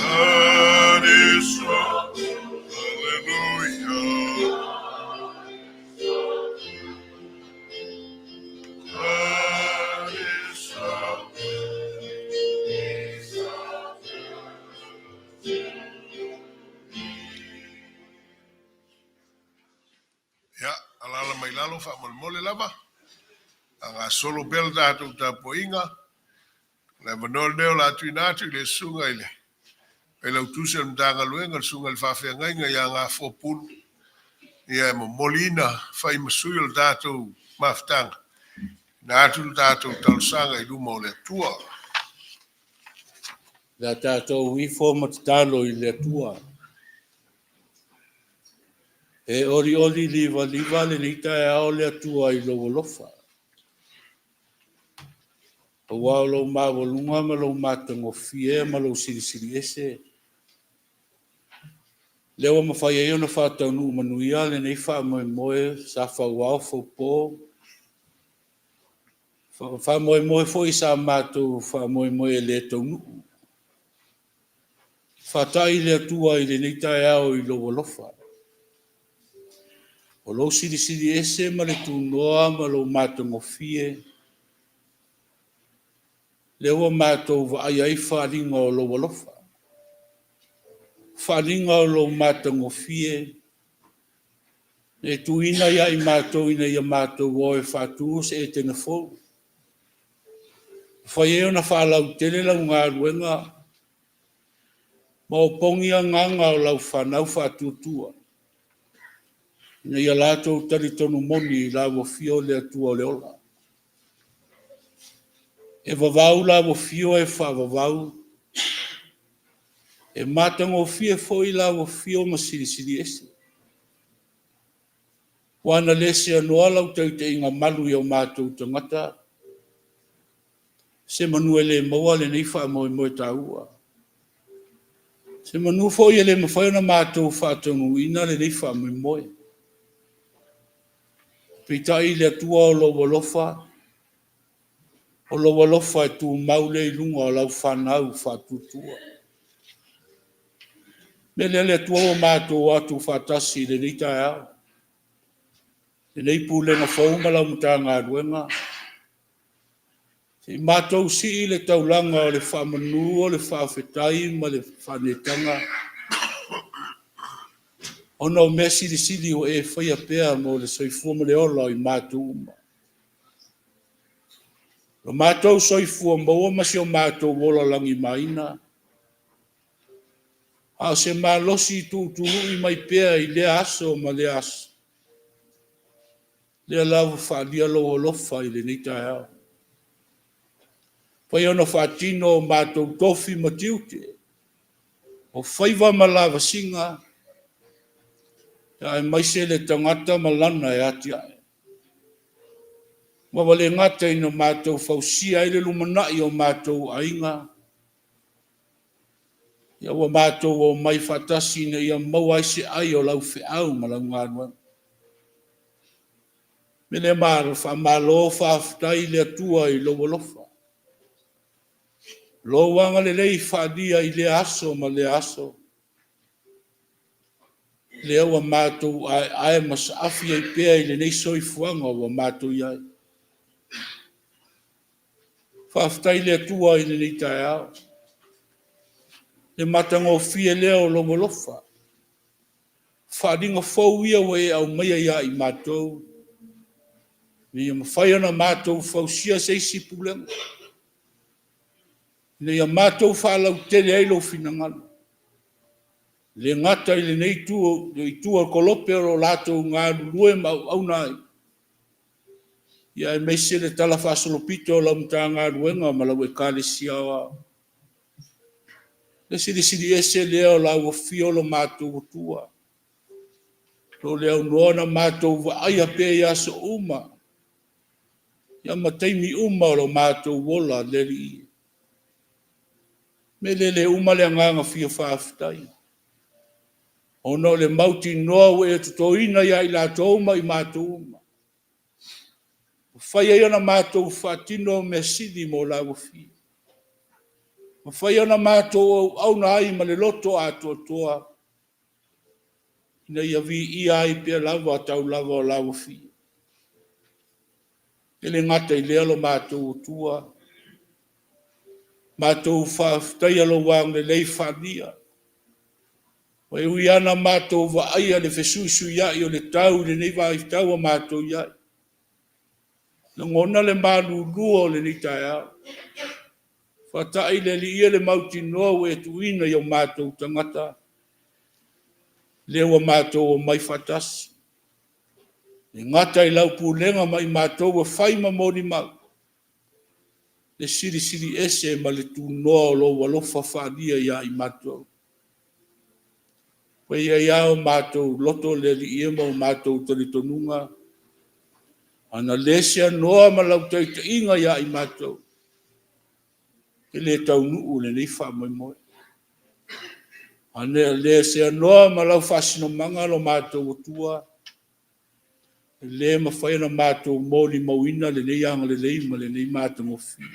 God is so. Hallelujah. God is so. Ia, alaala mai lalo faamolemole lava. A gasolo pea le tatou tapuaiga, le avanoa lenei o le a tuuina atu i le susuga i le Failautusi o le Matagaluega, le susuga i le Faafeagaiga ia Gafoa Pulu, ia e momoliina fai ma sui o le tatou mafutaga, tuuina atu le tatou talosaga i luma o le Atua. Le a tatou ifo ma tatalo i le Atua. E olioli livaliva lenei taeao le Atua i lou alofa. Aua o lou maualuga ma lou matagofie ma lou silisili ese, lea ua mafai ai ona faataunuu manuia lenei faamoemoe sa fauao faupo, faamoemoe foi sa matou faamoemoe e le taunuu. Faatai le Atua i lenei taeao i lou alofa. O lou silisili ese ma le tunoa ma lou matagofie, lea ua matou vaai ai faaaliga o lou alofa, faaaliga o lou matagofie, e tuuina ia i matou ina ia matou o e faatu se Etena fou. Mafai ai ona faalautele lau galuega ma opogi agaga o lau fanau faatuatua, ina ia latou talitonu moni i lau afio o le Atua o le ola. E vavau lau afio e faavavau, e matagofie foi lau afio ma silisili ese. Ua na le seanoa lau taitaiga malu i o matou tagata, se manu e le maua lenei faamoemoe taua. Se manu foi e le mafai ona matou faataunuuina lenei faamoemoe. Peitai le Atua o lou alofa, o lou alofa e tumau lea i luga o lau fanau faatuatua. O le mea lea le Atua ua matou o atu faatasi i lenei taeao, lenei Pulega fou ma lau Matagaluega, se i matou sii le taulaga o le faamanu, o le faafetai ma le faanetaga, ona o mea silisili ua e faia pea mo le soifua ma le ola o i matou uma. Lo matou soifua maua ma si o matou ola lagimaina, a o se malosi tuutuului mai pea i lea aso ma lea aso, lea la ua faaalia lou alofa i lenei taeao. Ua mafai ona faatino o matou tofi ma tiute, o faiva ma lavasiga, aemaise le tagata ma lana e atiae. Ma ua le gata ina matou fausia ai le lumanai o matou aiga, ia ua matou omai faatasi ina ia maua ai se ai o lau feau ma lau galuega. O le mea lea, faamalo faafetai i le Atua i lou alofa, lou agalelei faaalia i lea aso ma lea aso, lea ua matou aeae ma saafi ai pea i lenei soifuaga ua matou i ai. Faafetai i le Atua i lenei taeao, le matagofie lea o lou alofa, faaaliga fou ia ua e aumaia ia i matou, ina ia mafai ona matou fausia se isi pulega, ina ia matou faalautele ai lou finagalo. E le gata i lenei itu, le itu o Kolope o lo o latou galulue ma auauna ai, aemaise le talafaasolopito o lau Matagaluega ma lau Ekalesia Aoao. Le Silisili Ese lea o lau Afio lo matou Atua, o lo o le aunoa ona matou vaaia pea i aso uma ma taimi uma o lo matou ola le Alii. O le mea lea e le uma le agaga fia faafetai, ona o le mautinoa ua e totoina ia i latou ma i matou uma, ua mafai ai ona matou faatino mea sili mo lau Afio, mafai ona matou auauna ai ma le loto atoatoa, ina ia viia ai pea lava taulaga o lau Afio. E le gata i lea lo matou Atua, matou faafetaia lou agalelei faaalia. E ui lava ina matou vaaia le fesuisuiai o le tau i lenei vaitau ua matou i ai, lagona le malulu o lenei taeao. Faatai le Alii e le mautinoa ua e tuuina i o matou tagata, lea ua matou omai faatasi. E le gata i lau pulega ma i matou ua fai ma molimau, le Silisili Ese ma le tunoa o lou alofa faaalia ia i matou. Ua i ai lava o matou loto le Alii e ma o matou talitonuga, a na le seanoa ma lau taitaiga ia i matou, e le taunuu lenei faamoemoe. A na le seanoa ma lau faasinomaga lo matou Atua, e le mafai ona matou molimauina lenei agalelei ma lenei matagofie.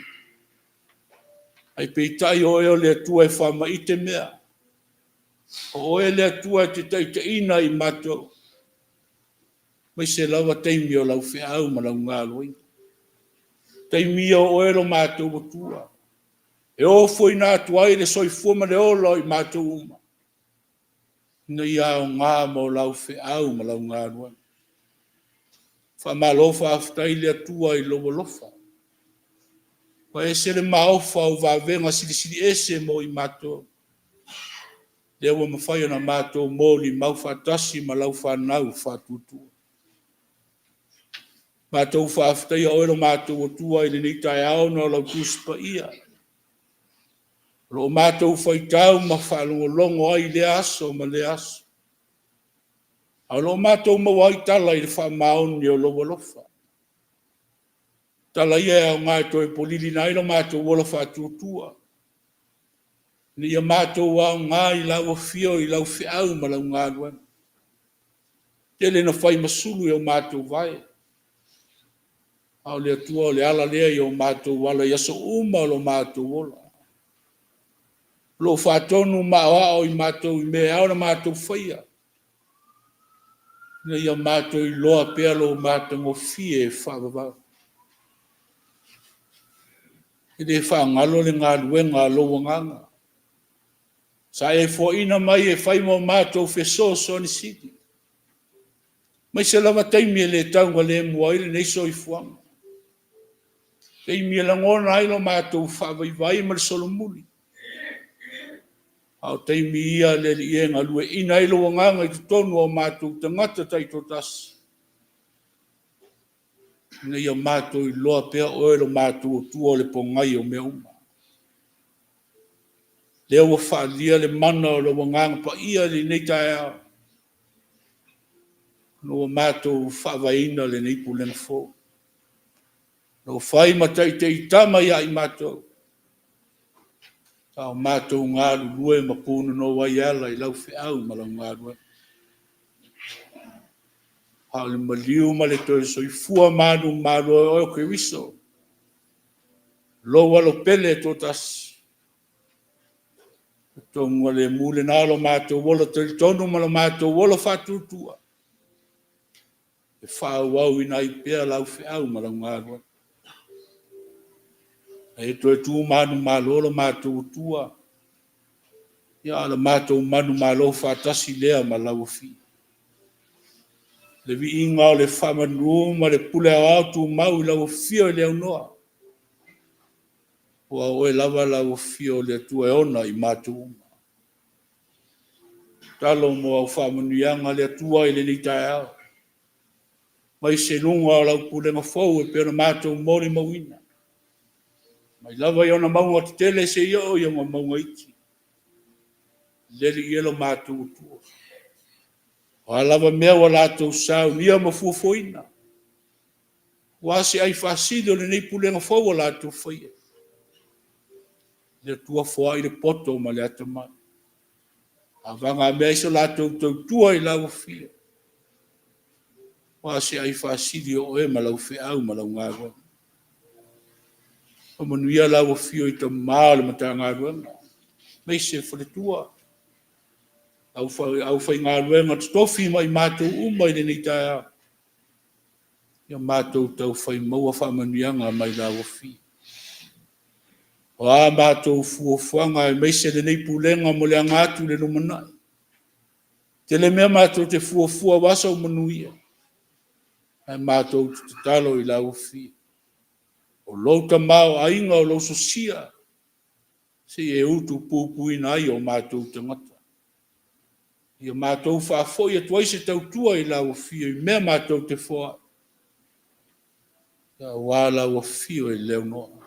Ae peitai o Oe o le Atua e faamaite mea. O Oe le Atua e te taitaiina i matou, aemaise lava taimi o lau feau ma lau galuega. O taimi ia o Oe lo matou Atua, e ofoina atu ai le soifua ma le ola o i matou uma, ina ia aoga mo lau feau ma lau galuega. Faamalo faafetai i le Atua i lou alofa. Ua ese le maofa o vavega silisili ese mo i matou. Lea ua mafai ona matou molimau faatasi ma lau fanau faatuatua. Matou faafetaia oe lo matou Atua i lenei taeao ona o lau Tusi Paia. O lo o matou faitau ma faalogologo ai i lea aso ma lea aso. A o lo o matou maua ai tala i le faamaoni o lou alofa. Tala ia e aoga e toe poliliina ai lo matou ola faatuatua, ina ia matou aoga i lau afio i lau feau ma lau galuega. Tele na fai ma sulu i o matou vae, a o le Atua o le ala lea i o matou ala i aso uma o lo matou ola. O lo o faatonu ma aoao i matou i mea e ao ona matou faia, ina ia matou iloa pea lou matagofie faavavau. E le faagalo le galuega a lou Agaga sa e foaina mai e fai ma o matou fesoasoani sili, aemaise lava taimi e le taugalemu ai lenei soifuaga, taimi e lagona ai lo matou faavaivai ma le solomuli. A o taimi ia le Alii e galueaiina ai lou Agaga i totonu o matou tagata taitoatasi, ina ia matou iloa pea oe lo matou Atua o le pogai o mea uma. Lea ua faaalia le mana o lou Agaga Paia i lenei taeao, ina ua matou faavaeina lenei Pulega fou. Ua fai ma taitaitama ia i matou, a o matou galulue ma punonou ai e ala i lau feau ma lau galuega. A o le maliu ma le toe soifua manumalo ai o oe o Keriso, lou Alo pele e toatasi, o le toagalemu lena o lo matou ola talitonu ma lo matou ola faatuatua, e faaauauina ai pea lau feau ma lau galuega. A ia toe tu manumalo lo matou Atua, a o le matou manumalo faatasi lea ma lau Afio. Le viiga o le faamanu ma le pule aoao tumau i lau Afio e le aunoa, aua o oe lava lau Afio o le Atua e ona i matou uma. Tatalo mo au faamanuiaga le Atua i lenei taeao, aemaise luga o lau pulega fou e pei ona matou molimauina, mai lava i ona mauga tetele seia oo i ona mauga iti. Le Alii e lo matou Atua, o a lava mea ua latou saunia ma fuafuaina, aua se aifaasili o lenei pulega fou ua latou faia, le Atua foai le poto ma le atamai, a vagana ai so latou tautua i lau Afio, aua se aifaasili o oe ma lau feau ma lau galuega. Faamanuia lau Afio i tama o le Matagaluega, aemaise faletua, aufaigaluega totofi ma i matou uma i lenei taeao, ia matou taufai maua faamanuiaga mai lau Afio. O a matou fuafuaga aemaise lenei Pulega mo le aga atu i le lumanai, e tele mea matou te fuafua aua sou manuia, ae matou te tatalo i lau Afio. O lou tamaoaiga o lou sosia, se i e utupupuina ai o matou tagata. Ia matou faafoi atu ai se tautua i lau Afio i mea matou te foai, aua lau Afio e le aunoa.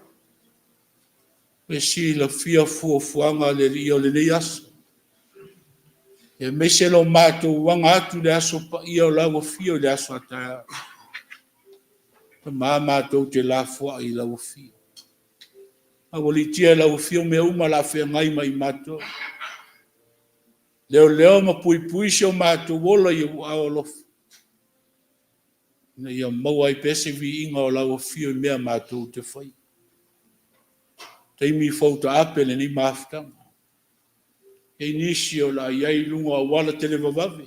E silafia fuafuaga a le Alii o lenei aso, aemaise lo matou aga atu i le aso paia o lau Afio i le aso a taeao. Ma matou te lafoai i lau Afio. Aualiitia e lau Afio mea uma o le a feagai ma i matou. Leoleo ma puipui si o matou ola i ou aao alofa, ina ia maua ai pea se viiga o lau Afio i mea matou te faia. Taimi fou taape lenei mafutaga. E i ai nisi o le a i ai i luga o auala televavave,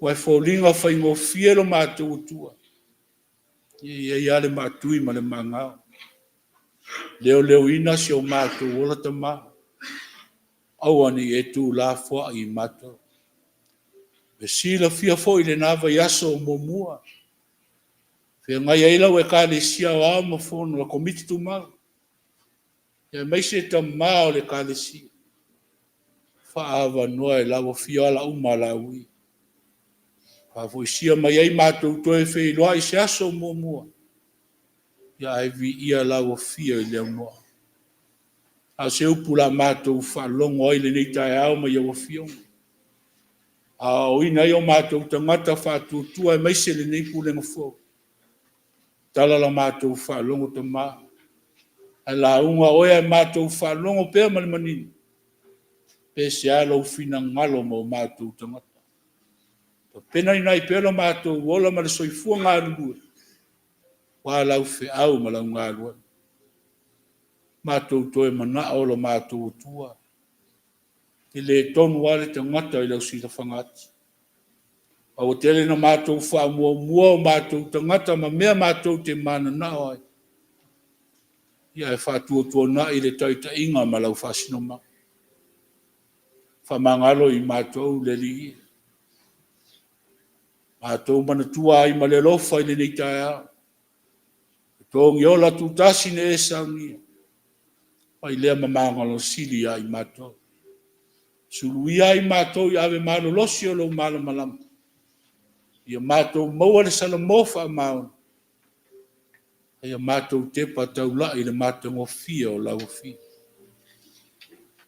ua e foliga faigofie lo matou Atua. E i ai lava le maatui ma le magao. Leoleoina si o matou ola tama, aua ne i e tuulafoai i matou. E silafia foi lena vaiaso muamua, Feagai ai lau Ekalesia Aoao ma Fono a Komiti Tumau, aemaise tamā o le Ekalesia, faaavanoa e lau afio ala uma a laui. Faafoisia mai ai matou toe feiloai i se aso muamua, ia ae viia lau afio i le aunoa. A o se upu la matou faalogo ai lenei taeao mai lau afioga, aoaoina ai o matou tagata faatuatua aemaise lenei pulega fou. Tala la matou faalogo tamā, ae lauga oe ae matou faalogo pea ma le manino, pe se a lou finagalo mo matou tagata. Tapenaina ai pea lo matou ola ma le soifua galulue, ua lau feau ma lau galuega. Matou toe manao lo matou Atua, e le tonu lava le tagata i lau silafaga ati. A ua tele na matou faamuamua o matou tagata ma mea matou te mananao ai, ia ae faatuatuanai le taitaiga ma lau faasinomaga. Faamagalo i matou le Alii e. Matou manatua ai ma le alofa i lenei taeao. Togiola tutasi na e saunia, mai lea mamagalosili ia i matou. Suluia ai matou i ave malolosi o lou malamalama, ia matou maua le salamo faamaoni, a ia matou tepa taulai i le matagofie o lau Afio.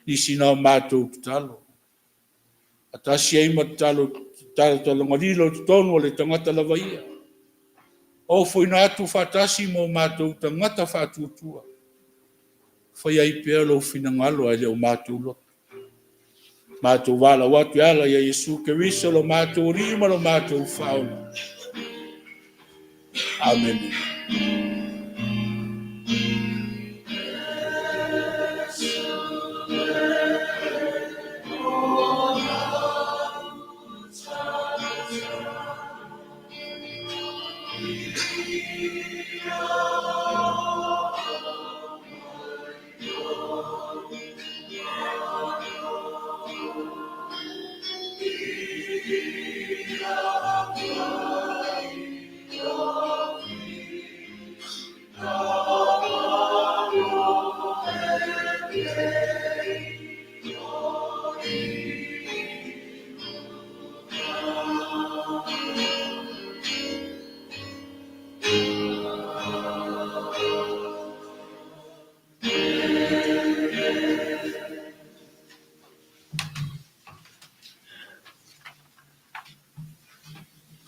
Nisi na o matou tatalo, faatasi ai ma tatalo talotalogalilo i totonu o le tagata lava ia, ofoina atu faatasi ma o matou tagata faatuatua, faia ai pea lou finagalo ae le o matou loto. Matou valaau atu e ala ia Iesu Keriso lo matou Alii ma lo matou Faaola. Amene.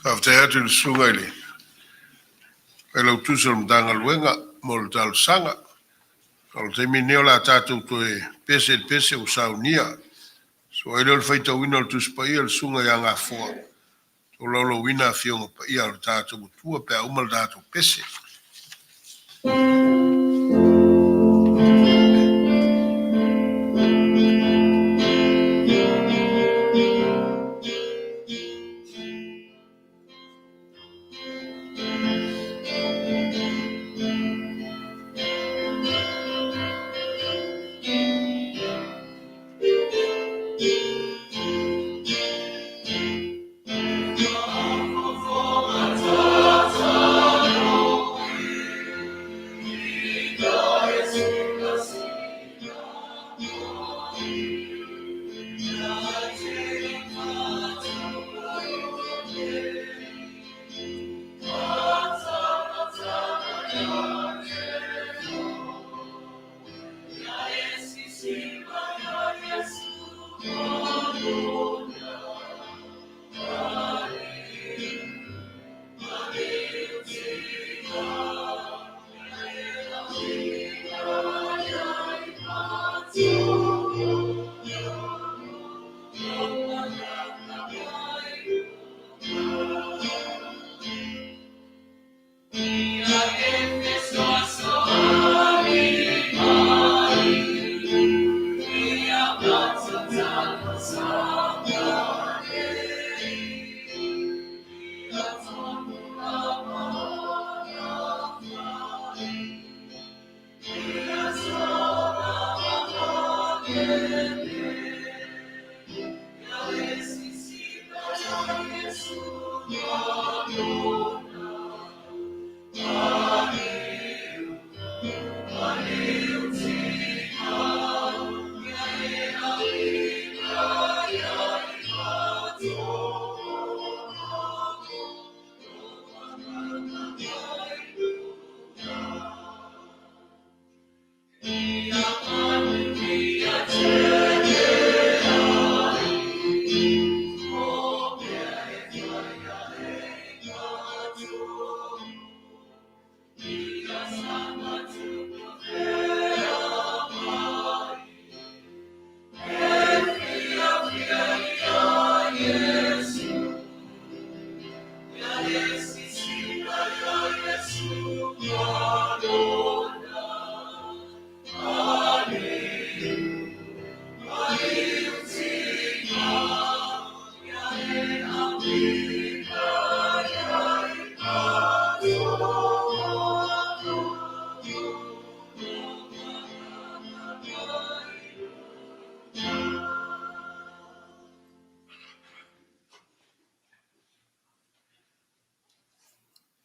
Faafetai atu i le susuga i le Failautusi o le Matagaluega mo le talosaga. O le taimi lenei o le a tatou toe pese i le pese ua saunia. Sua ai lea o le faitauina o le Tusi Paia i le Susuga ia Gafoa, tolaulauina Afioga Paia a lo tatou Atua pe a uma le tatou pese.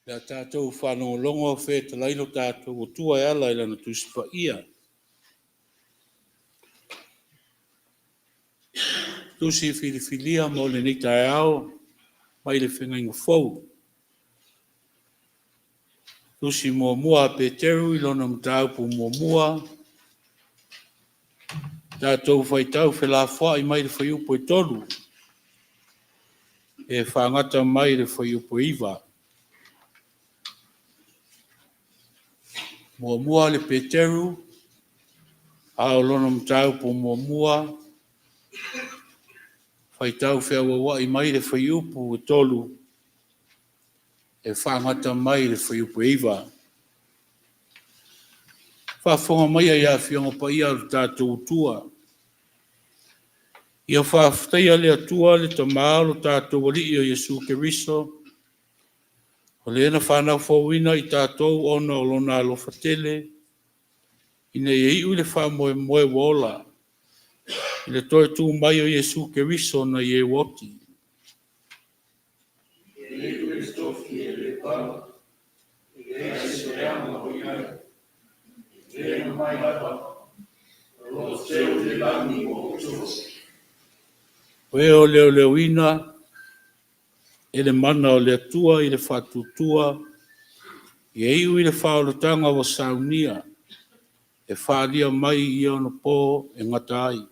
Le a tatou faalogologo o fetalai lo tatou Atua e ala i Lana Tusi Paia. Tusi filifilia mo lenei taeao mai le Feagaiga Fou. Tusi muamua a Peteru i lona mataupu muamua, tatou faitau felafoai mai le fuaiupu e 3 e faagata mai le fuaiupu e 9. Muamua le Peteru, a o lona mataupu muamua, faitau feauauai mai le fuaiupu e 3 e faagata mai le fuaiupu e 9. Faafofoga maia i Afioga Paia a lo tatou Atua. Ia faafetaia le Atua le Tama o lo tatou Alii o Iesu Keriso, o le na fanau fouina i tatou ona o lona alofa tele, ina ia iu i le faamoemoe ua ola, i le toe tu mai o Iesu Keriso nai e ua oti. O e o leoleoina e le mana o le Atua i le faatuatua, ia iu i le faaolataga ua saunia, e faaalia mai i ia ona po e gata ai.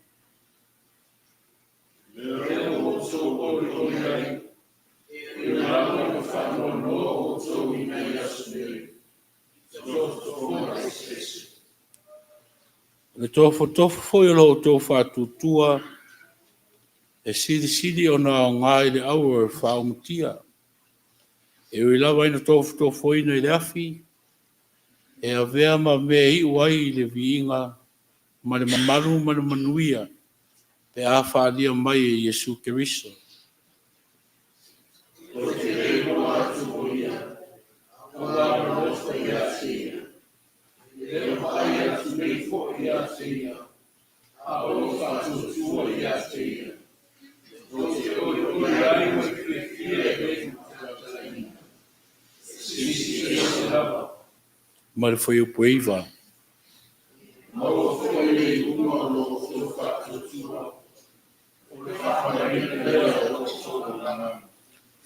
O le tofotofo foi o lo outou faatuatua, e silisili ona aoga i le auro e faaomatia. E ui lava ina tofotofoina i le afi, e avea ma mea e iu ai i le viiga ma le mamalu ma le manuia pe a faaalia mai e Iesu Keriso. Ma le fuaiupu e 9.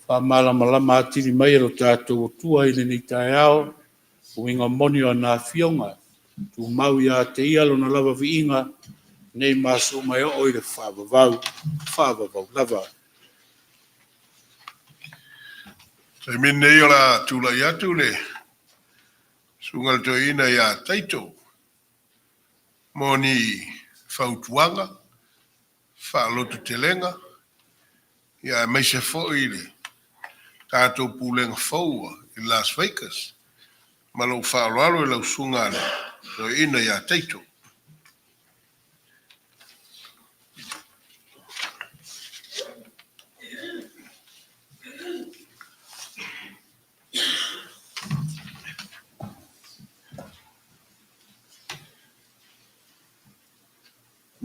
Faamalamalama atili mai e lo tatou Atua i lenei taeao, uiga moni o ana afioga, tumau ia te ia lona lava viiga, nei ma aso uma e oo i le faavavau, faavavau lava. Taimi lenei o le a tulai atu le susuga i le toeaina ia Taito mo ni fautuaga, faalototelega, ia aemaise foi le tatou pulega fou i Las Vegas. Ma lou faaaloalo i lau susuga i le toeaina ia Taito.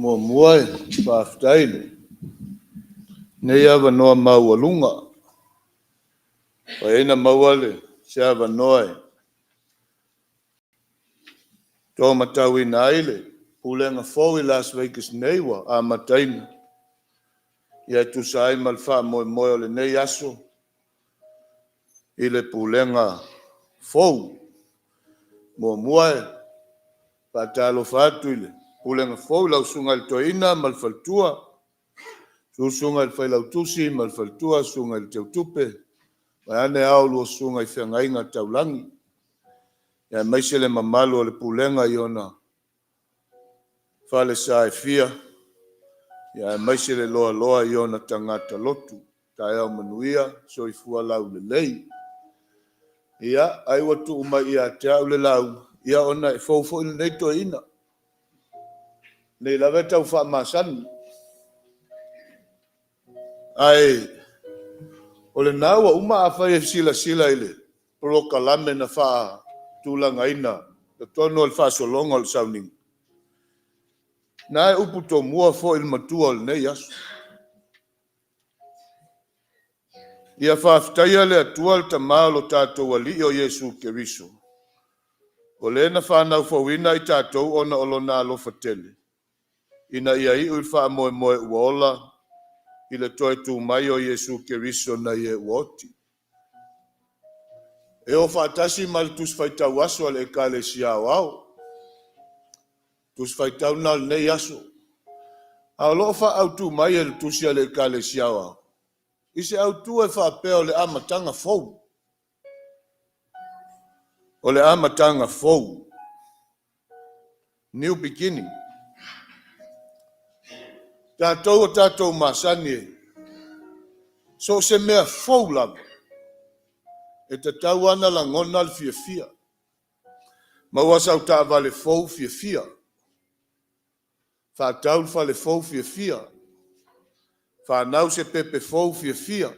Muamua e faafetai i lenei avanoa maualuga ua mafai ai ona maua se avanoa e taumatauina ai le Pulega fou i Las Vegas nei ua amataina, e tusa ai ma le faamoemoe o lenei aso i le Pulega fou. Muamua, e Faatalofa atu i le Pulega fou i lau Susuga i le Toeaina ma le Faletua, Susuga i le Failautusi ma le Faletua, Susuga i le Teutupe, vaeane a oulua Susuga i Feagaiga Taulagi, aemaise le mamalu o le Pulega i ona falesa e fia, aemaise le loaloa i ona tagata lotu. Taeao manuia, soifua laulelei. Ia, ai ua tuu mai ia te au le lauga, ia ona e fou foi lenei toeaina. Nei lava e tau faamasani. Ae o lena ua uma afai e silasila i le polokalame na faatulagaina totonu o le faasologa o le sauniga, na e upu tomua foi i le matua o lenei aso. Ia faafetaia le Atua le Tama o lo tatou Alii o Iesu Keriso, o le na fanau fouina i tatou ona o lona alofa tele, ina ia iu i le faamoemoe ua ola i le toe tu mai o Iesu Keriso nai e ua oti. E o faatasi ma le Tusi Faitau Aso a le Ekalesia Aoao. Tusi Faitau lena o lenei aso. A o lo o faaautu mai e le Tusi a le Ekalesia Aoao, i se autu e faapea o le amataga fou. O le amataga fou. New beginning. Tatou o tatou masani e so o se mea fou lava, e tatau lava ona lagona le fiafia. Maua sau taavale fou, fiafia. Faatau le fale fou, fiafia. Fanau se pepe fou, fiafia.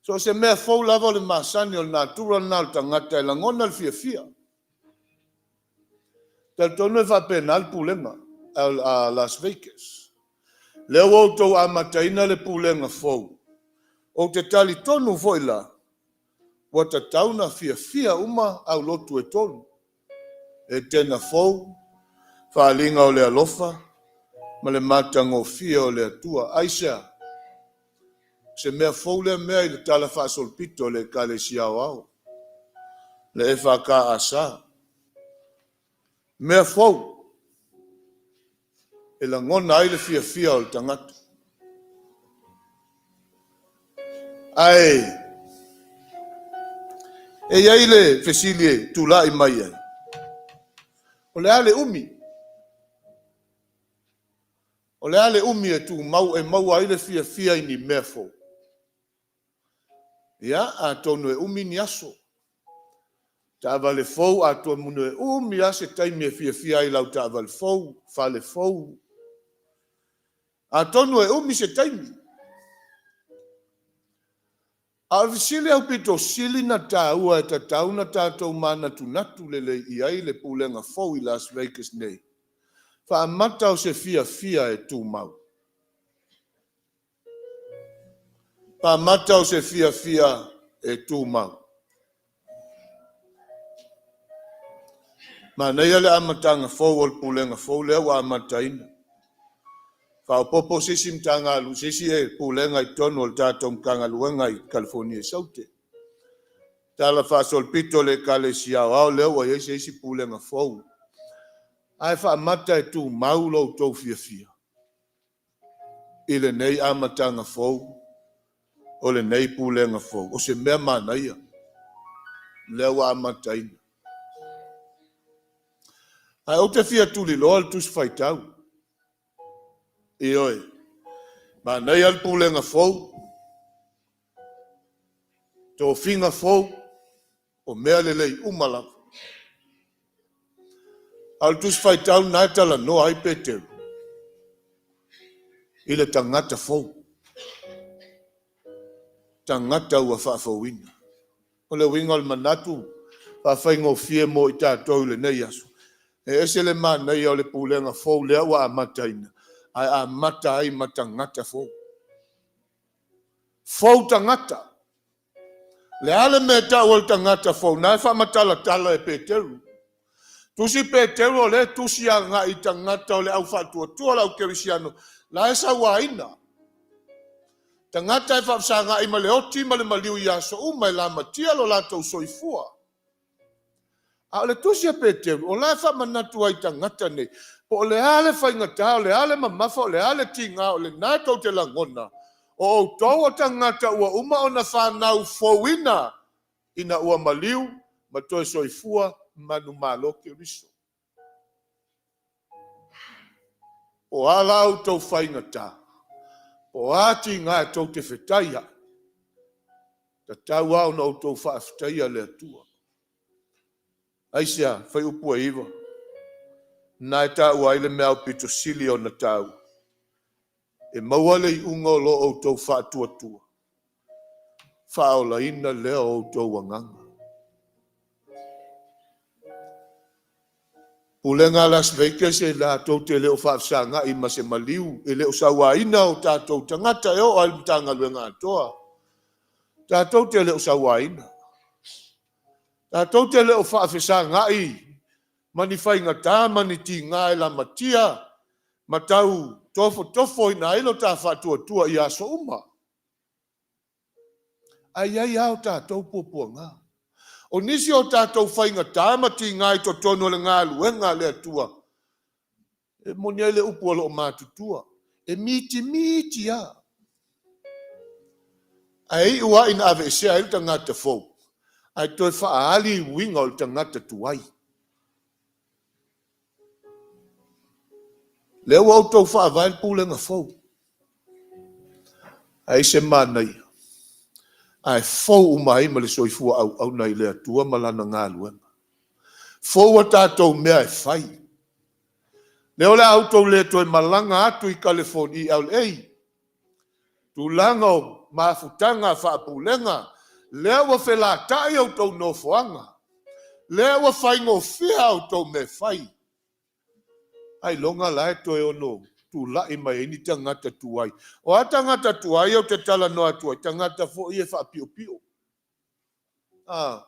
So o se mea fou lava o le masani o le natura lena o le tagata e lagona le fiafia. Talitonu e faapena le pulega a Las Vegas. Lea ua outou amataina le pulega fou. Ou te talitonu foi la, ua tatau ona fiafia uma aulotu e tolu. Etena fou, faaaliga o le alofa ma le matagofie o le Atua. Aisea? O se mea fou lea mea i le tala faasolopito o le Ekalesia Aoao, le EFKS. Mea fou e lagona ai le fiafia o le tagata. Ae e i ai le fesili e tulai mai ai, o le a le umi? O le a le umi e tumau e maua ai le fiafia i ni mea fou? Ia, atonu e umi ni aso. Taavale fou, atonu e umi lava se taimi e fiafia ai i lau taavale fou, fale fou. Atonu e umi se taimi. A o le fesili aupito sili ona taua e tatau ona tatou manatunatu lelei i ai le pulega fou i Las Vegas nei, faamata o se fiafia e tumau. Faamata o se fiafia e tumau. Manaia le amataga fou o le pulega fou lea ua amataina. Faaopoopo se isi Matagaluega, se isi pulega i totonu o le tatou Matagaluega i Kalifonia i Saute. Tala faasolopito o le Ekalesia Aoao lea ua i ai se isi pulega fou. Ae faamata e tumau lo outou fiafia i lenei amataga fou o lenei pulega fou. O se mea manaia lea ua amataina. Ae ou te fia tuliloa le Tusi Faitau. Ioe. Manaia le pulega fou, tofiga fou, o mea lelei uma lava. A o le Tusi Faitau lena e talanoa ai Peteru i le tagata fou, tagata ua faafouina. O le uiga o le manatu faafaigofie mo i tatou i lenei aso, e ese le manaia o le pulega fou lea ua amataina, ae amata ai ma tagata fou. Fou tagata. Le a le mea e tau o le tagata fou, na e faamatalatala e Peteru. Tusi Peteru o lea tusi agai i tagata o le au faatuatua o le au kerisiano, la e sauaina. Tagata e faafesagai ma le oti ma le maliu i aso uma e lamatia lo latou soifua. A o le tusi a Peteru, o la e faamanatu ai i tagata nei, po o le a le faigata, o le a le mamafa, o le a le tiga, o lena tou te lagona, o outou o tagata ua uma ona fanau fouina ina ua maliu ma toe soifua manumalo Keriso. Po o a la outou faigata, po o a tiga e tou te fetai ai, tatau lava ona outou faafetaia le Atua. Aisea? Fuaiupu e 9, na e taua ai le mea aupito sili ona taua, e maua le iuga o lo outou faatuatua, faaolaina lea o outou agaga. Pulega a Las Vegas e latou te le o faafesagai ma se maliu, e le o sauaina o tatou tagata e oo lava i le Matagaluega atoa. Tatou te le o sauaina. Tatou te le o faafesagai ma ni faigata ma ni tiga e lamatia ma tau tofotofoina ai lo ta faatuatua i aso uma. Ae i ai lava o tatou puapuaga. O nisi o tatou faigata ma tiga i totonu o le galuega a le Atua, e moni ai le upu a loo matutua, e mitimiti lava. Ae iu lava ina aveesea ai le tagata fou, ae toe faaali uiga o le tagata tuai. Lea ua outou faavae le pulega fou. Ai se manaia, ae fou uma ai ma le soifua auauna i le Atua ma Lana galuega. Fou a tatou mea e fai. Lea o le a outou le toe malaga atu i Kalifonia i LA. Tulaga o mafutaga faapulega, lea ua felatai outou nofoaga, lea ua faigofie a outou mea e fai. Ailoga la e toe ono tulai mai ai ni tagata tuai. O a tagata tuai ou te talanoa atu ai, tagata foi e faapiopio. A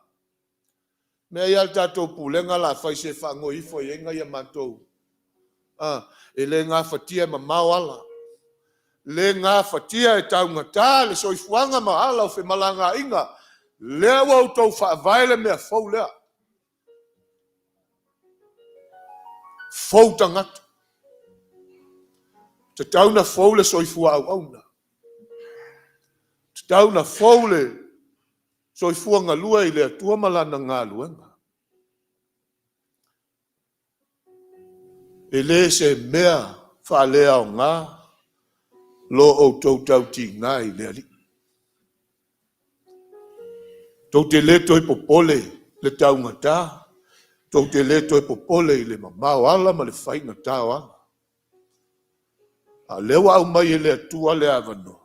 mea ia a le tatou pulega la fai se faagoi ifo i ai nai a matou. A, e le gafatia e mamao ala. Le gafatia e taugata le soifuaga ma ala o femalagaaiga. Lea ua outou faavae le mea fou lea. Fou tagata. Tatau na fou le soifua auauna. Tatau na fou le soifua galue i le Atua ma Lana galuega. E le se mea faaleaoga lo outou tautiga i le Alii. Tou te le toe popole le taugata, tou te le toe popole i le mamao ala ma le faigata o ala. A o lea ua aumai e le Atua le avanoa,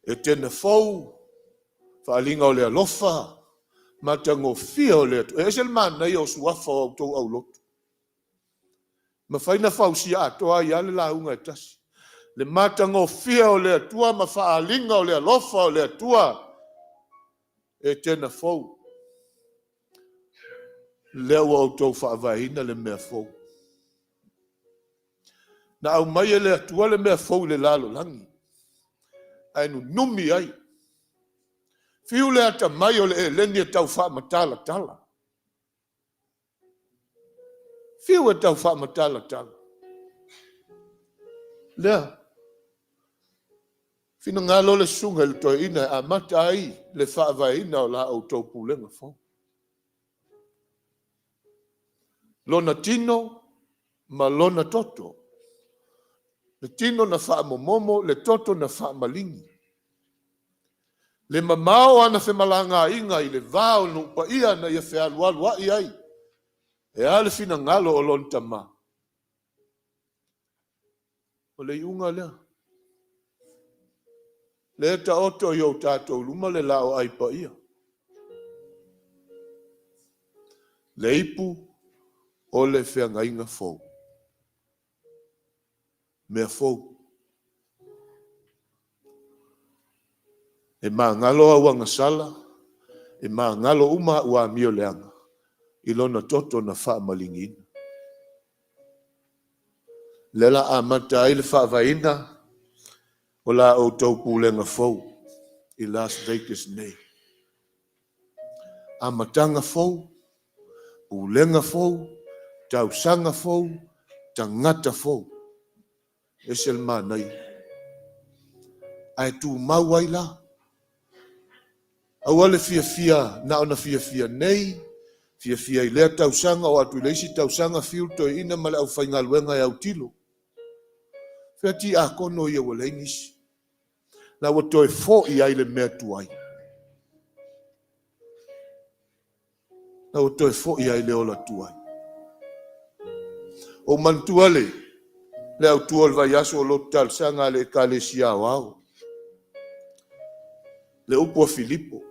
Etena fou, faaaliga o le alofa, matagofie o le Atua. E ese le manaia o suafa o outou aulotu. Mafai na fausia atoa ai lava le lauga e tasi. Le matagofie o le Atua ma faaaliga o le alofa o le Atua. Etena fou. Lea ua outou faavaeina le mea fou. Na aumai e le Atua le mea fou i le lalolagi, ae nunumi ai. Fiu le atamai o le eleni e tau faamatalatala. Fiu e tau faamatalatala. Lea, finagalo le susuga i le toeaina e amata ai le faavaeina o la outou pulega fou. Lona tino ma lona toto. Le tino na faamomomo, le toto na faamaligi. Le mamao o ana femalagaaiga i le va o nuu paia na ia fealualuai ai, e a le finagalo o lona tama? O le iuga lea. Lea taoto i o tatou luma le laoai paia. Le ipu o le feagaiga fou. Mea fou. E magalo au agasala, e magalo uma au amio leaga i lona toto na faamaligiina. Lea la amata ai le faavaeina o la outou pulega fou i Las Vegas nei. Amataga fou. Pulega fou, tausaga fou, tagata fou. Ese le manaia. Ae tumau ai la. Aua le fiafia na ona fiafia nei, fiafia i lea tausaga o atu i le isi tausaga fiu le toeaina ma le aufaigaluega e autilo. Fea tiakono ia ua leai nisi. La ua toe fo'i ai le mea tuai. La ua toe fo'i ai le ola tuai. Ou manatua le autua o le vaiaso o lotu talosaga a le Ekalesia Aoao. Le upu a Filipo.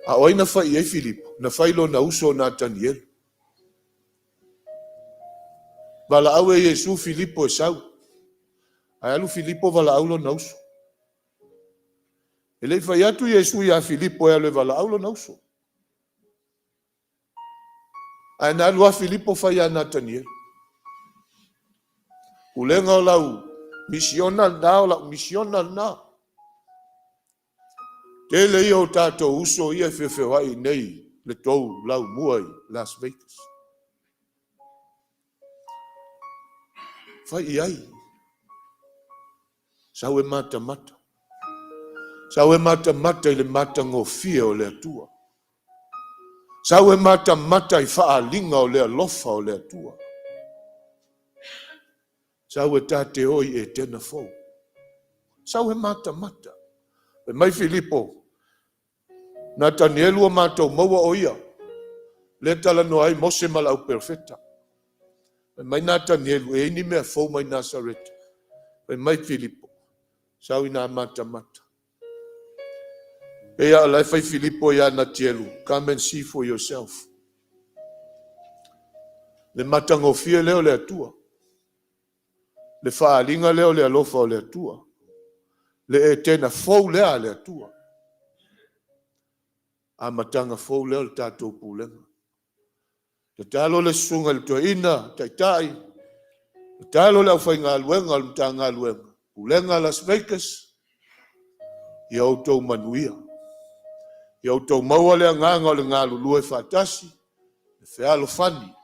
A o ai na fai i ai Filipo? Na fai lona uso o Natanielu. Valaau e Iesu Filipo e sau. Ae alu Filipo valaau lona uso. E le i fai atu Iesu ia Filipo e alu e valaau lona uso. Ae na alu lava Filipo fai ia Natanielu. Pulega o lau misiona lena, o lau misiona lena. Tele ia o tatou uso ia e feofeoai nei le tou laumua i Las Vegas. Fai i ai. Sau e matamata. Sau e matamata i le matagofie o le Atua. Sau e matamata i faaaliga o le alofa o le Atua. Sau e ta te o i Etena fou. Sau e matamata. Fai mai Filipo, Natanielu ua matou maua o ia. Le talanoa ai Mose ma le auperofeta. Fai mai Natanielu, e i ai ni mea fou mai Nasareta. Fai mai Filipo, sau ina matamata. Pei a o la e fai Filipo ia Natielu, come and see for yourself. Le matagofie lea o le Atua. Le faaaliga lea o le alofa o le Atua. Le Etena fou lea a le Atua. Amataga fou lea o le tatou pulega. Tatalo le susuga i le toeaina, taitai, tatalo le aufaigaluega o le Matagaluega, Pulega Las Vegas, ia outou manuia. Ia outou maua le agaga o le galulue faatasi, le fealofani,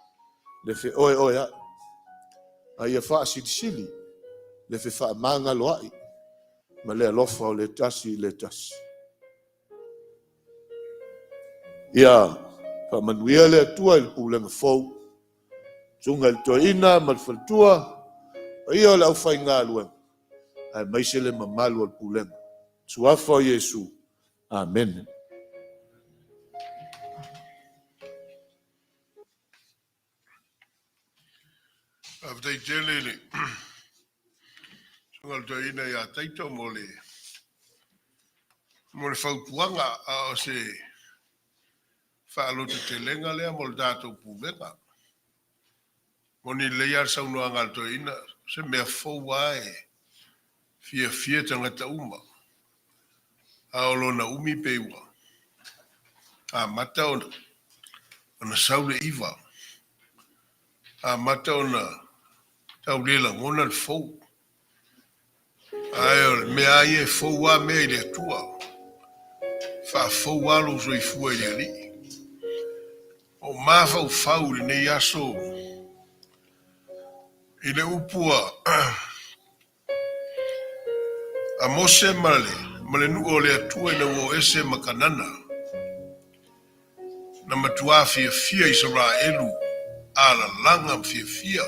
le feoeoea'i. A ia faasilisili le fefaamagaloa'i ma le alofa o le tasi i le tasi. Ia faamanuia le Atua i le pulega fou, susuga i le toeaina ma le faletua, paia o le aufaigaluega, aemaise le mamalu o le pulega. Suafa o Iesu. Amene. Faafetai tele i le susuga i le toeaina ia Taito mo le fautuaga, a o se faalototelega lea mo le tatou pulega. Moni lelei lava le saunoaga a le toeaina, o se mea fou lava e fiafia tagata uma. A o lona umi pei ua amata ona sau le iva, amata ona tau le lagona le fou. Ae o le mea lava ia e fou lava mea i le Atua. Faafou lava lou soifua i le Alii. O mafaufau i lenei aso i le upu a Mose ma le nuu o le Atua ina ua o ese ma Kanana. Na matua fiafia Isaraelu alalaga ma fiafia.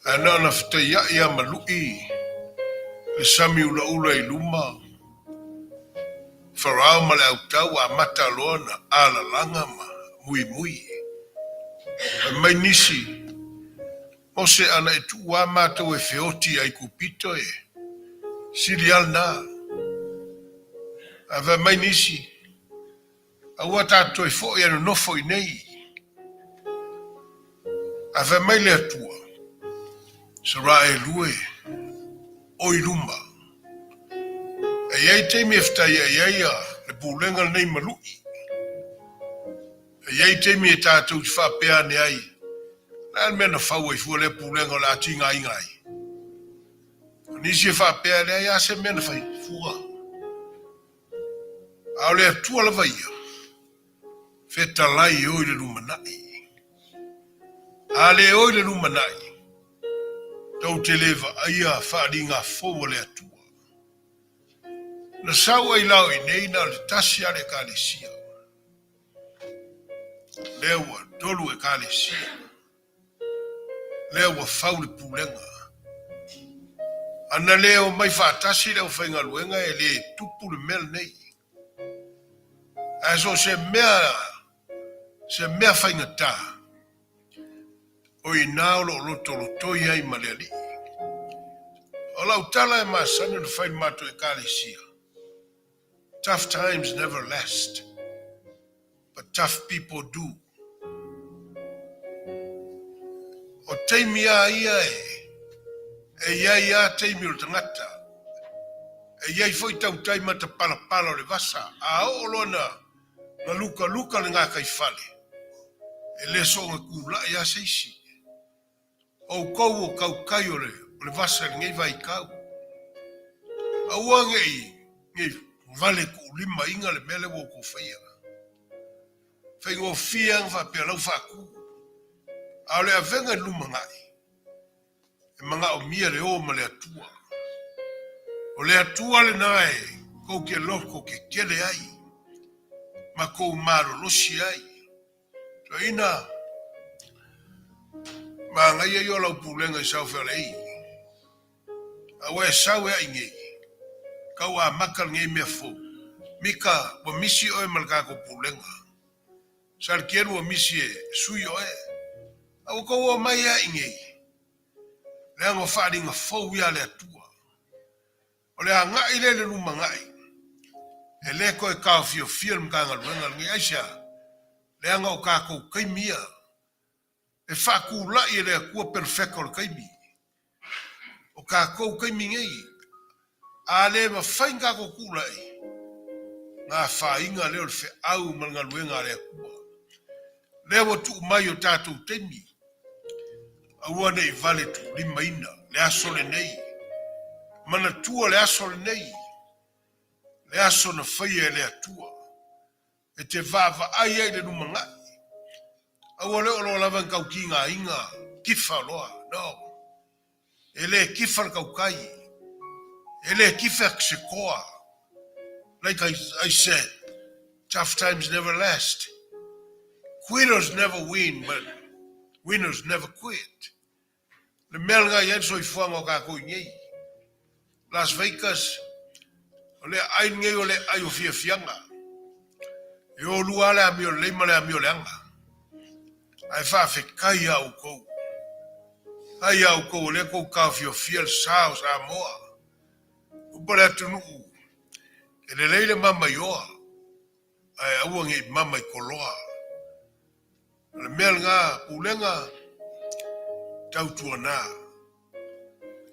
Ae na ona fetaiai lava ma lu'i le sami ulaula i luma, Farao ma le autau amata loa ona alalaga ma muimui. Fai mai nisi, Mose ana e tuu lava matou e feoti i Aikupito e sili lava lena. Ae fai mai nisi, Aua tatou toe foi ae nonofo i inei. Ae fai mai le Atua, Isaraelu e, o i luma. E i ai taimi e fetaiai ai le pulega lenei ma lu'i. E i ai taimi e tatou te faapea ane ai, O le a le mea na fau ai fua lea pulega o le a tigaina ai? O nisi e faapea, E leai lava se mea na fai fua. A o le Atua lava ia. Fetalai e o i le lumanai. A le o i le lumanai, tou te le vaaia faaaliga fou a le Atua. Na sau ai la o inei na o le tasi a le Ekalesia. Lea ua tolu Ekalesia. Lea ua fau le pulega. A na le omai faatasi le aufaigaluega e le tupu le mea lenei. Ae so o se mea, se mea faigata, o i ina o lo o lotolotoi ai ma le Alii. O lau tala e masani ona fai i le matou Ekalesia, Tough times never last, but tough people do. O taimi a ia e, e i ai a taimi o le tagata. E i ai foi tautai matapalapala o le vasa, a oo loa na, na lukaluka le gataifale, e le soona kulaʻi a se isi. Outou o tautai o le, o le vasa i lenei vaitau. Aua nei, nei vale tuulimaina le mea lea ua outou faia. Faigofie lava ona faapea lau faatu. A o le avega i le lumanai, e manaomia le o ma le Atua. O le Atua lena e tou te loto tetele ai ma tou malolosi ai. Toeaina, manaia ia o lau pulega i South LA. A ua e sau e ai nei, kau amata lenei mea fou. Mika, ua misi oe ma le tatou pulega. Salkelu ua misi e sui oe. A ua tou omai e ai nei, leaga o faaaliga fou ia a le Atua. O le agai lea i le lumanai, e le toe taofiofia le Matagaluega lenei. Aisea? Leaga o tatou taimi ia e faatulai e le Atua perofeta o le taimi. O tatou taimi nei, a le mafai ona tatou tulai, ona afaina lea o le feau ma le galuega a le Atua. Lea ua tuu mai o tatou taimi, aua ne i vale tuulimaina le aso lenei. Manatua le aso lenei, le aso na faia e le Atua, e te vaavaai ai i le lumanai. Aua le oo loa lava i tau tigaina kifa loa. No. E le kifa le tautai. E le kifa se toa. Like I said, tough times never last. Quitters never win, but winners never quit. Le mea lena i ai le soifuaga o tatou i nei. Las Vegas, o le aai lenei o le aai o fiafiaga. E o lua lava le amio lelei ma le amio leaga. Ae faafetai ia outou. Faafetai ia outou o lea tou taofiofia le sa o Samoa. Upu a le atunuu, e lelei le mama i oa, ae aua ne i mama i koloa. O le mea lena, Pulega, tautuana.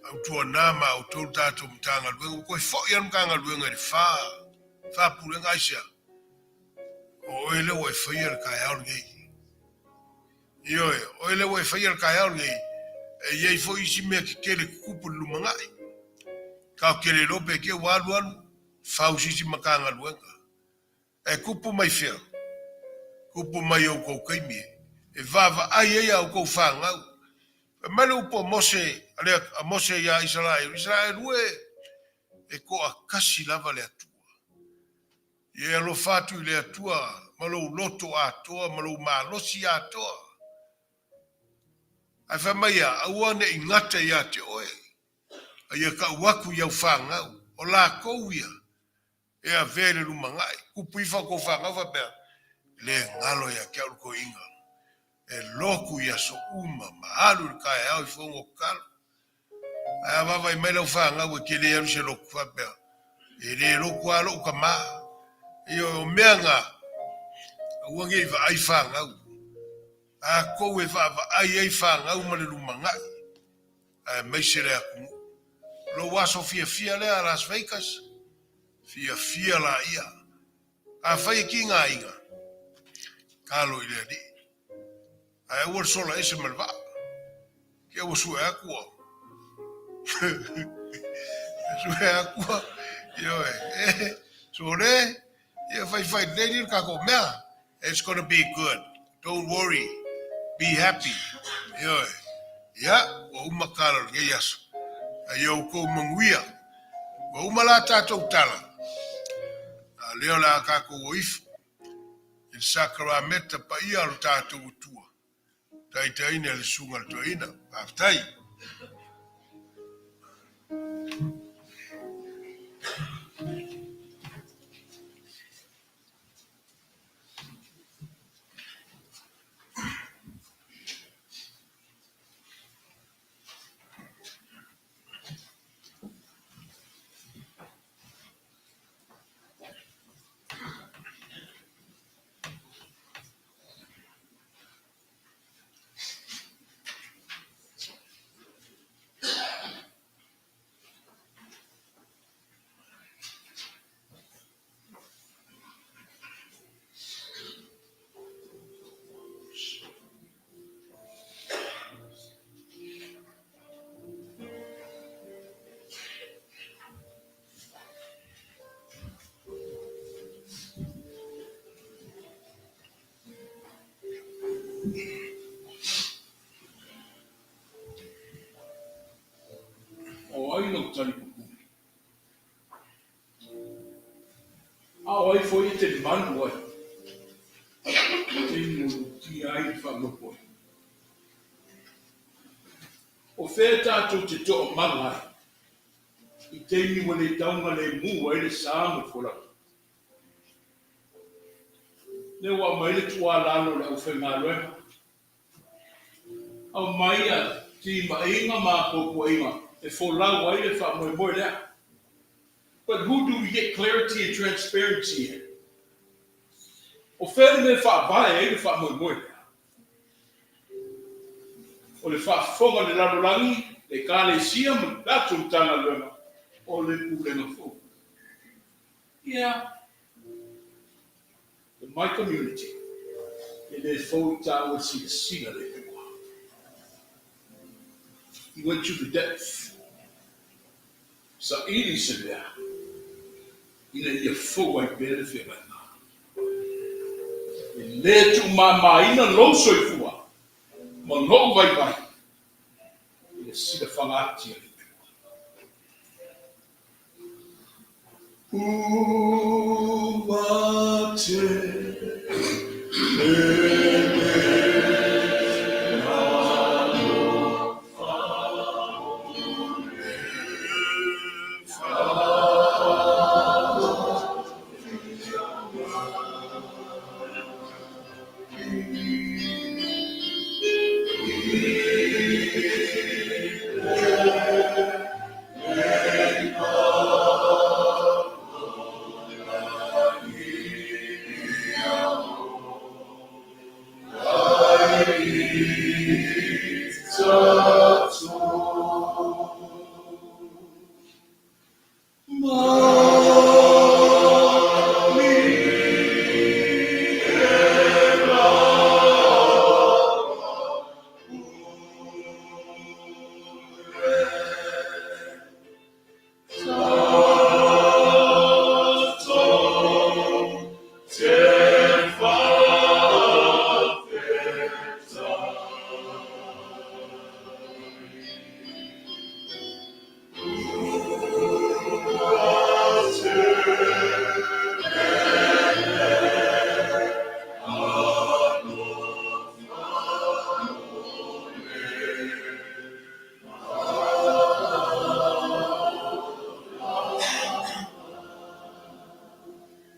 Tautuana ma outou le tatou Matagaluega. Ua toe foi lava le Matagaluega i le fa, fa Pulega. Aisea? O oe lea ua e faia le taeao lenei. Ioe, o oe lea ua e faia le taeao lenei, e i ai foi isi mea tetele tutupu i le lumanai. Tatou te le iloa pe te ua alu alu, fau se isi Matagaluega. E tupu mai fea? Tupu mai i outou taimi e vaavaai ai a outou fanau. Fai mai le upu a Mose, a Mose iā Isaraelu, Isaraelu e, e toatasi lava le Atua. Ia e alofa atu i le Atua ma lou loto atoa ma lou malosi atoa. Ae fai mai ia, aua ne i gata ia te oe, a ia tau atu i au fanau, o lakou ia e avea i le lumanai. Kupu ifo a kou fanau faapea, E le galo ia te au le toeaina, e lotu i aso uma ma alu i le taeao i fono tatalo. Ae a vaavaai mai lau fanau e te le alu i se lotu faapea, E le lotu lava lou tama. Ioe, o mea na, aua ne i vaai fanau. A tou e vaavaai ai fanau ma le lumanai, aemaise le atunuu. Lou aso fiafia lea Las Vegas, fiafia laia. Afai e kigaina, talo i le Alii. Ae aua le sola ese ma le vaa. Ke ua sue atu ua. Sue atu ua. Ioe. Sole, ia faifai lelei le tatou mea. It's gonna be good. Don't worry. Be happy. Ioe. Ia, ua uma tala o lenei aso. A ia outou manuia. Ua uma la tatou tala. A lea o le a tatou o ifo i le sakarameta paia o lo tatou Atua, taitaiina e le Susuga i le Toeaina. Faafetai. O ai lou talipupuni? A o ai foi e te malu ai i le taimi o lutia ai le faamoemoe? O fea tatou te toomaga ai i taimi ua le taugalemu ai le sa ma le folauga? Lea ua aumai le tuualalo a le aufaigaluega. Aumai a timaiga ma apoapoaiga e folau ai le faamoemoe lea. But who do we get clarity and transparency in? O fea le mea e faavae ai le faamoemoe lea? O le faafofoga a le lalolagi, le Ekalesia ma le tatou Matagaluega o le Pulega Fou. Yeah. In my community, e le fou i tāua le silasila le Atua. He went to the depth. Saili se mea ina ia fou ai pea le feagaiga. E le tuumāmāina lou soifua ma lou vaivai i le silafaga ati a le Atua. Ua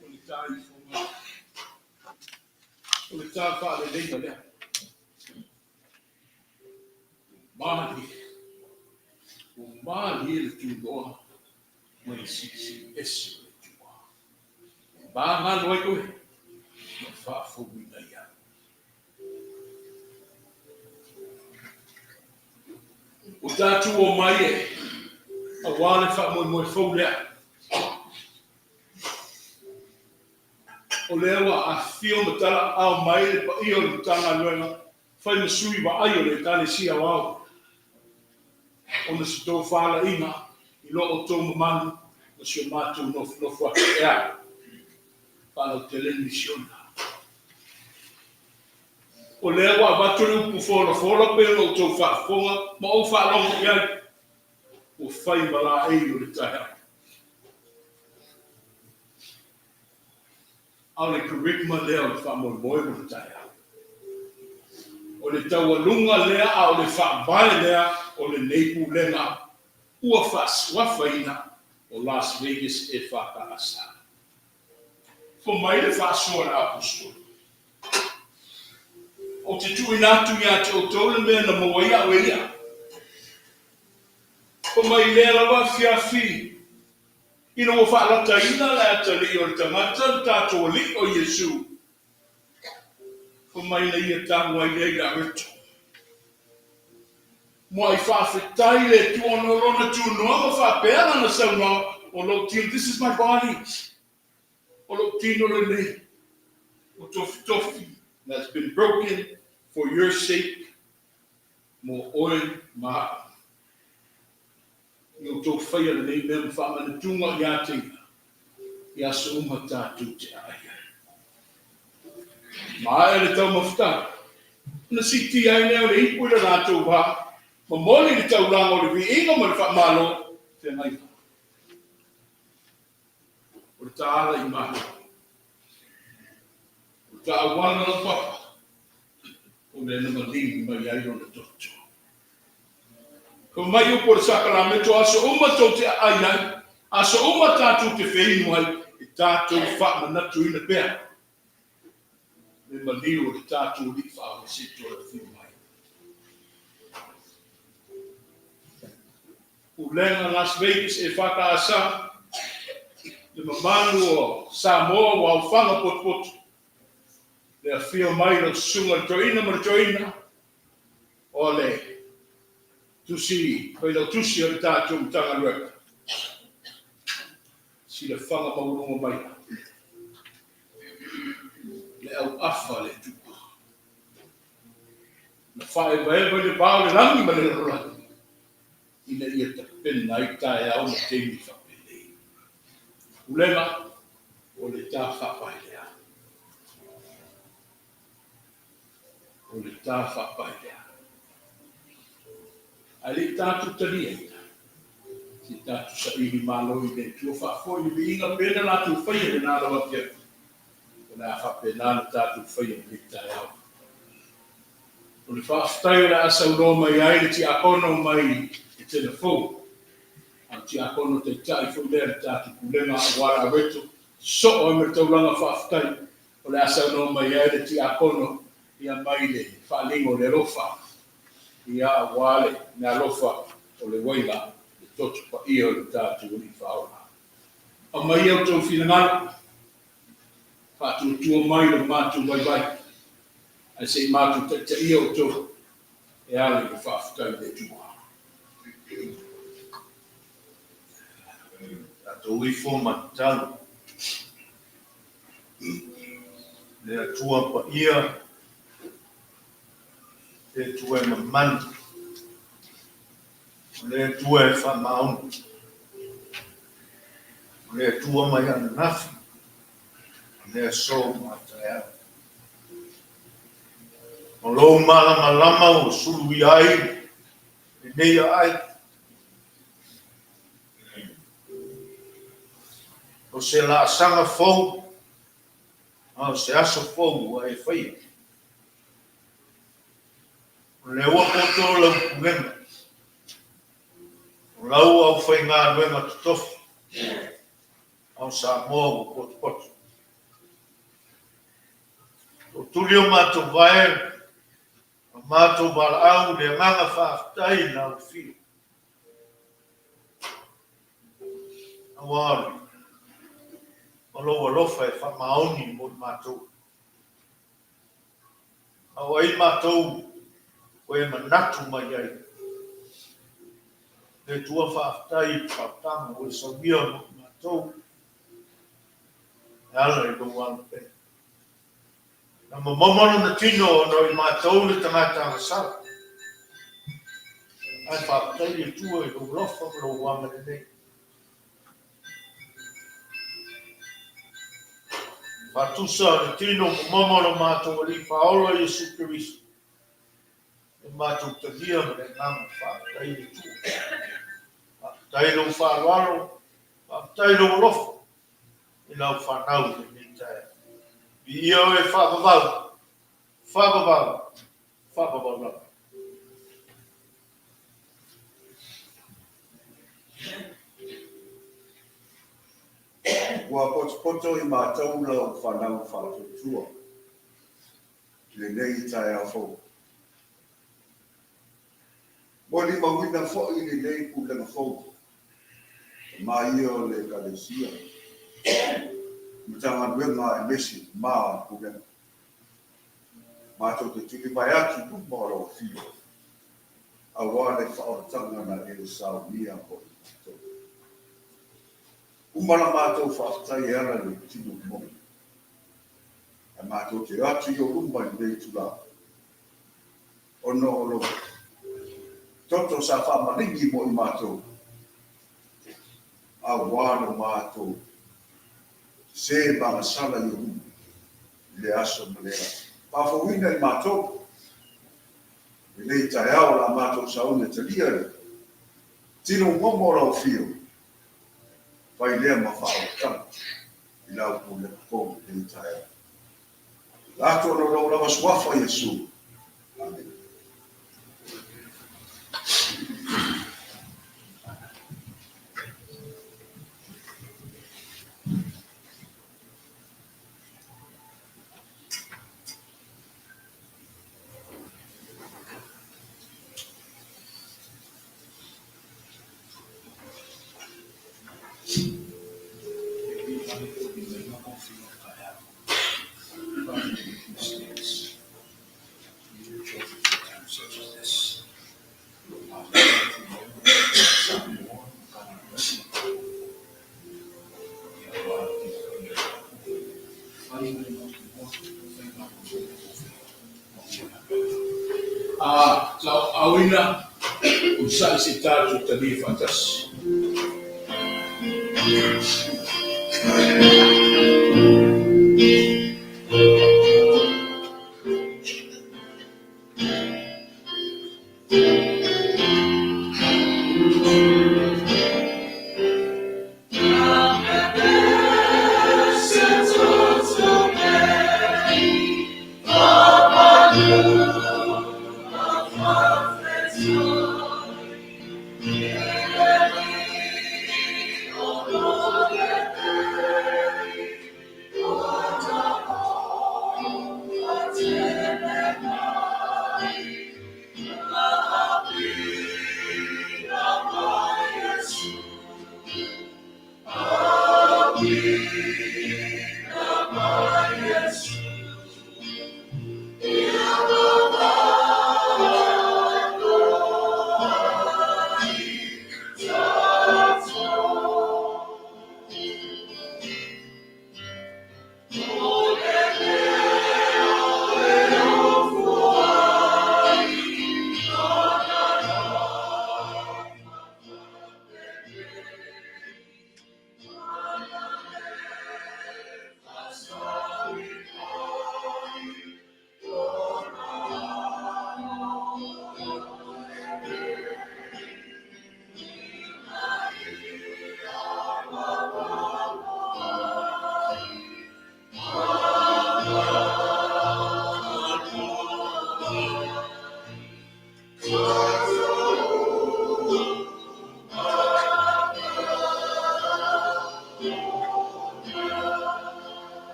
O le ta ifoga, o le ta faaleleiga lea. Ua malie, ua malie le tunoa mai le silisili ese o le Atua. E magalo ai oe ma faafouina ia. Ua tatou omai e aua le faamoemoe fou lea. O lea ua afifio ma talaaao mai le paia o le Matagaluega fai ma sui vaai o le Ekalesia Aoao ona se tofalaiga i lo outou mamalu ma si o matou nofonofo atu ea faalautele le misiona. O lea ua avatu le upu folafola pei ona outou faafofoga ma ou faalogo i ai, ua fai ma laei o le taeao. A o le kerygma lea o le faamoemoe mo le taeao. O le taualuga lea a o le faavae lea o lenei pulega ua faasuafaina o Las Vegas EFKS. Fai mai le faasoa a le Aposetolo, Ou te tuuina atu ia te outou le mea na maua ai au e ia. Fai mai lea lava afiafi ina ua faalataina le atalii o le tagata le tatou Alii o Iesu, fai mai na ia tago ai lea i le areto. Muai faafetai le Atua ona o Lona tunoa ma faapea Lana saunoaga, O lou tino, this is my body, o lou tino lenei, ua tofitofi, that's been broken for your sake, mo oe ma au. I outou faia lenei mea ma faamanatuga ia te ia, i aso uma tatou te aai ai. Maea le taumafataga, ona siitia ai lea o le ipu i le latou va, momoli le taulaga o le viiga ma le faamalo feagaiga. O le taala i Malo. O le ta auala laupapa, o lea na maligi mai ai lona toto. Fai mai upu o le sakalameto, aso uma tou te aai ai, aso uma tatou te feinu ai, e tatou faamanatuina pea le maliu o le tatou Alii Faaoleseto e afio mai. Pulega Las Vegas EFKS, le mamalu o Samoa ua aofaga potopoto, le afio mai lau susuga i le toeaina ma le toeaina o le tusi failautusi o le tatou Matagaluega. Silafaga maualuga mai le auafa a le Atua. Na faaevaeva i le va o le lagi ma le lalolagi ina ia tapena ai taeao ma taimi faapenei. Pulega o le ta faapae lea. O le ta faapae lea. Ae le i tatou taliaina, se i tatou saili malo i le Atua faafoi le viiga pe na latou faia lena lava afiafi. O le a faapena ona tatou faia i lenei taeao. O le faafetai o le a saunoa mai ai le tiakono mai Etena Fou, a o le tiakono taitai foi lea i le tatou pulega aua le aweto sosoo ai ma le taulaga faafetai o le a saunoa mai ai le tiakono ia mai le faaaliga o le alofa ia aua le meaalofa o le uaila le toto paia o le tatou Alii Faaola. Aumai outou finagalo, faatuatua mai lo matou vaivai, ae se i matou taitaia outou e ala i le faafetai i le Atua. Tatou ifo ma tatalo. Le Atua paia, le Atua e mamalu, o le Atua e faamaoni, o le Atua mai ananafi, o le aso ma a taeao. O lou malamalama ua suluia ai lenei aai. O se laasaga fou, a o se aso fou ua e faia. O lea ua poto lau pulega, o lau aufaigaluega totofi, a o Samoa ua potopoto. Tootuli o matou vae ma matou valaau le agaga faafetai i lau afio. Aua o lou alofa e faamaoni mo i matou. A o ai matou ua e manatu mai ai? Le Atua faafetai i le faautaga ua e saunia mo i matou e ala i lou alopea. Na momomo lona tino ona o i matou le tagata agasala. Ae faafetai le Atua i lou alofa ma lou agalelei. Faatusa o le tino mamafa o lo matou Alii Faaola Iesu Keriso, e matou talia ma le agaga faafetai le Atua. Faafetai lou faaaloalo, faafetai lou alofa i lau fanau i lenei taeao. Viia oe faavavau, faavavau, faavavau lava. Ua potopoto i matou lau fanau faatuatua i lenei taeao fou. Molimauina foi lenei pulega fou, tama ia o le Ekalesia, Matagaluega aemaise ma o le pulega. Matou te tulivae atu i luma o lau afio, aua le faaolataga na e saunia mo i matou. Uma la matou faafetai e ala i le tino moni. Ae matou te o atu i ou luma i lenei itula, ona o lou toto sa faamaligi mo i matou, aua lo matou sese ma agasala i ou luma i lea aso ma lea aso. Faafouina i matou lenei taeao o la matou sauni e talia le tino momo o lau afio, fai lea ma faaolataga i lau pulega fou i lenei taeao. Atu ona o lou lava suafa Iesu. Amene. Lauaaoina onosai se i tatou talia faatasi.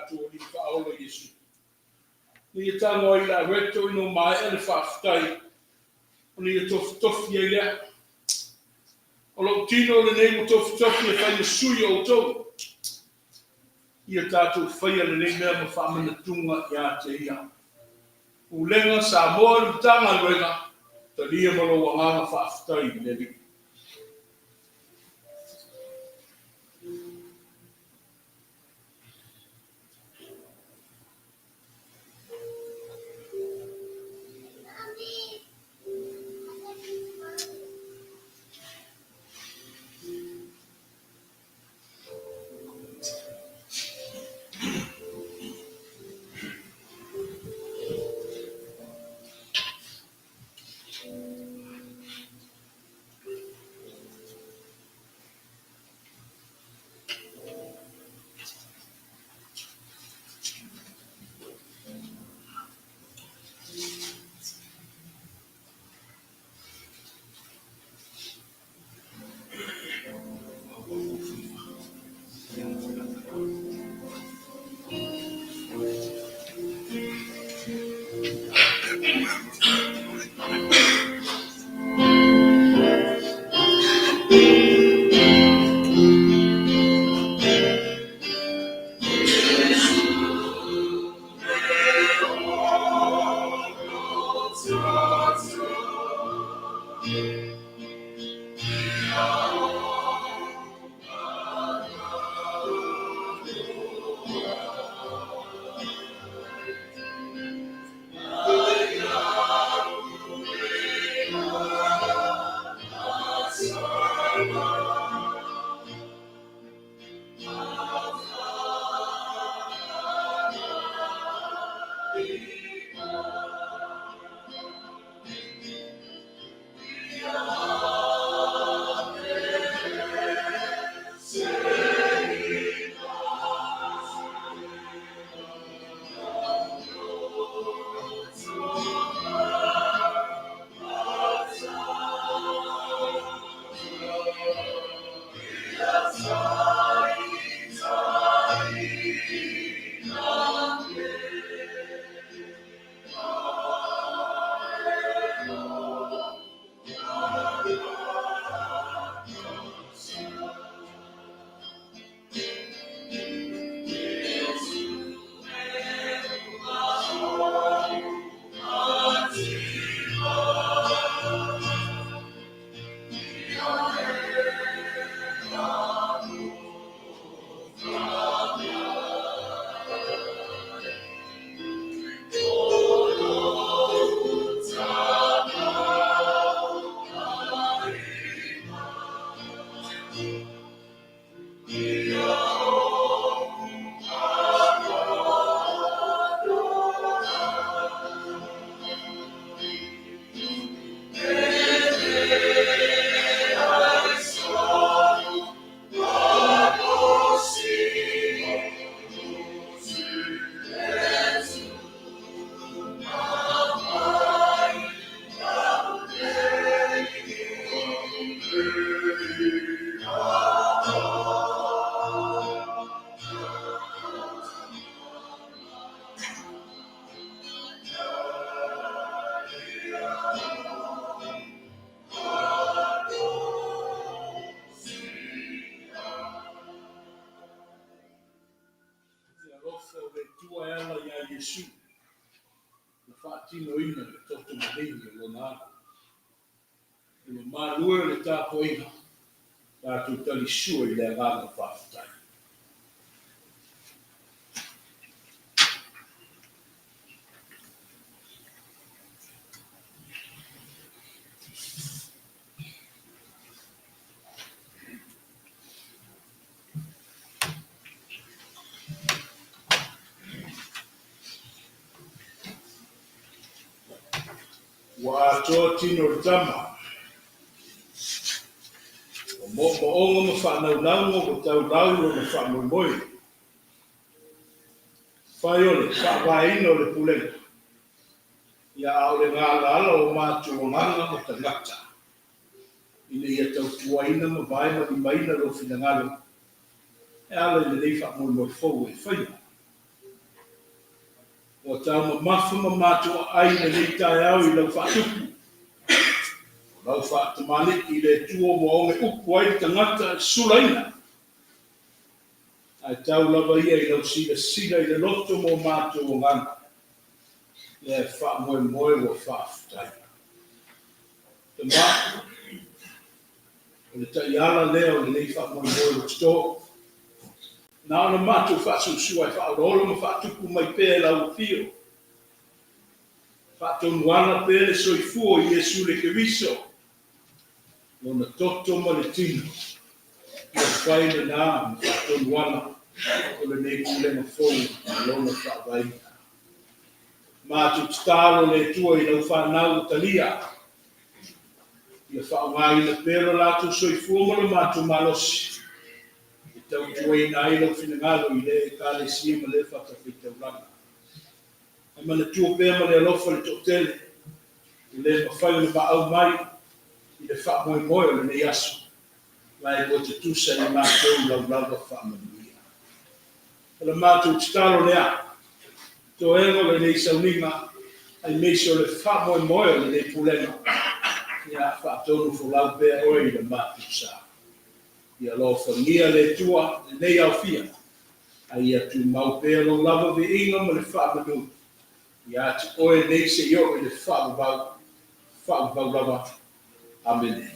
tatou Alii Faaola Iesu. Ina ia tago ai i le aweto ina ua maea le faafetai, ona ia tofitofi ai lea. O lou tino lenei ua tofitofi e fai ma sui o outou. Ia tatou faia lenei mea ma faamanatuga ia te ia. Pulega Samoa le Matagaluega, talia ma lou agaga faafetai i le Alii. Le alofa o le Atua e ala iā Iesu na faatinoina le toto maligi o Lona Alo. Le mamalu e o le tapuaiga, tatou talisua i le agaga faafetai. Ua atoa tino o le tama. O moomooga ma faanaunauga ua taulau lona faamoemoe. Fai o le faavaeina o le pulega, ia a o le galala o matou agaga ma tagata, ina ia tautuaina ma vaemalimaina lou finagalo e ala i lenei faamoemoe fou e faia. Ua taumamafa ma matou aai i lenei taeao i lau faatupu, o lau faatamalii i le Atua ua oge upu ai le tagata e sulaina, ae tau lava ia i lau silasila i le loto ma o matou agaga, lea faamoemoe ua faafetai. Tama, o le taiala lea o lenei faamoemoe ua toto. Na ona matou faasuasua e faaolaola ma faatupu mai pea e lau afio. Faatonuala pea le soifua o Iesu le Keriso, lona toto ma le tino, ia fai lena ma faatonuala o lenei pulega fou ma lona faavaeina. Matou tatalo le Atua i lau fanau ua talia, ia faaaogaina pea lo latou soifua ma lo matou malosi, e tautuaina ai lou finagalo i lea Ekalesia ma lea fatafaitaulaga. Ae manatua pea ma le alofa le toatele ua le mafai ona maau mai i le faamoemoe o lenei aso, ma e ua tutusa i matou lau lava faamanuia. O le matou tatalo lea, toega o lenei sauniga, aemaise o le faamoemoe o lenei pulega, ia faatonu folau pea oe i le matou sa. Ia alofagia le Atua lenei aofia, a ia tumau pea lou lava viiga ma le faamanu ia te oe nei seia oo i le faavavau, faavavau lava. Amene.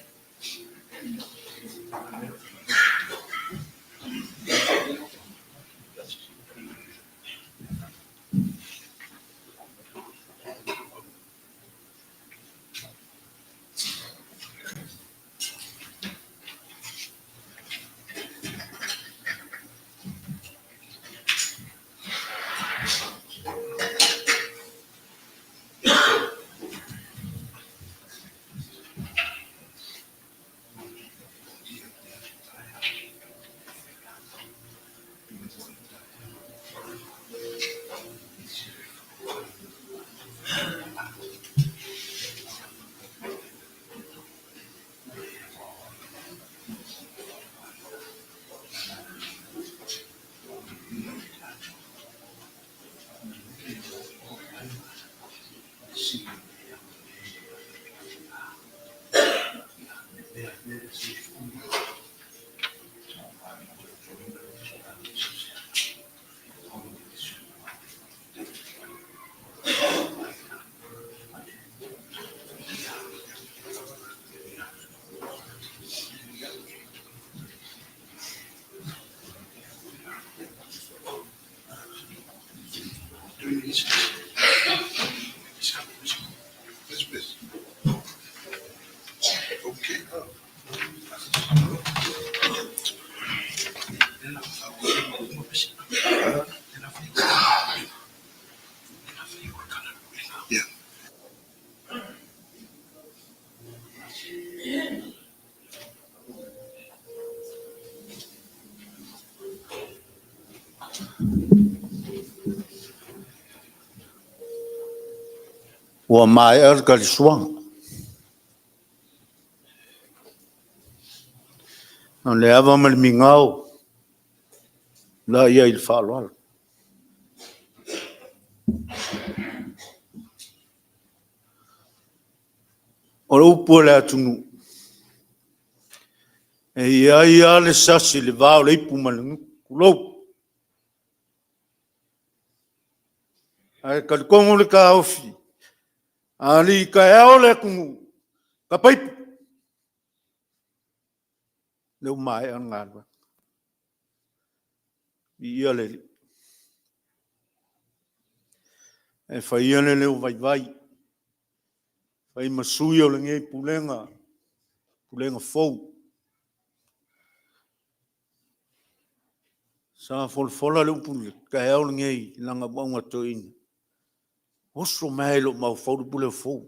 Ua maea le talisuaga. O le ava ma le migao o le a i ai i le faaaloalo. O le upu a le atunuu, e i ai lava le sasi i le va o le ipu ma le gutu, tulou. Ae talitonu le taofi, a alii taeao le atunuu, tapa ipu, lea ua maea le galuega. Viia le Alii. Ae fai ia le leo vaivai, fai ma sui o lenei Pulega, Pulega fou. Sa folafola le upu i le taeao lenei i lana Auauna Toeaina, oso mai lava i lou mafaufau le upu lea o fou.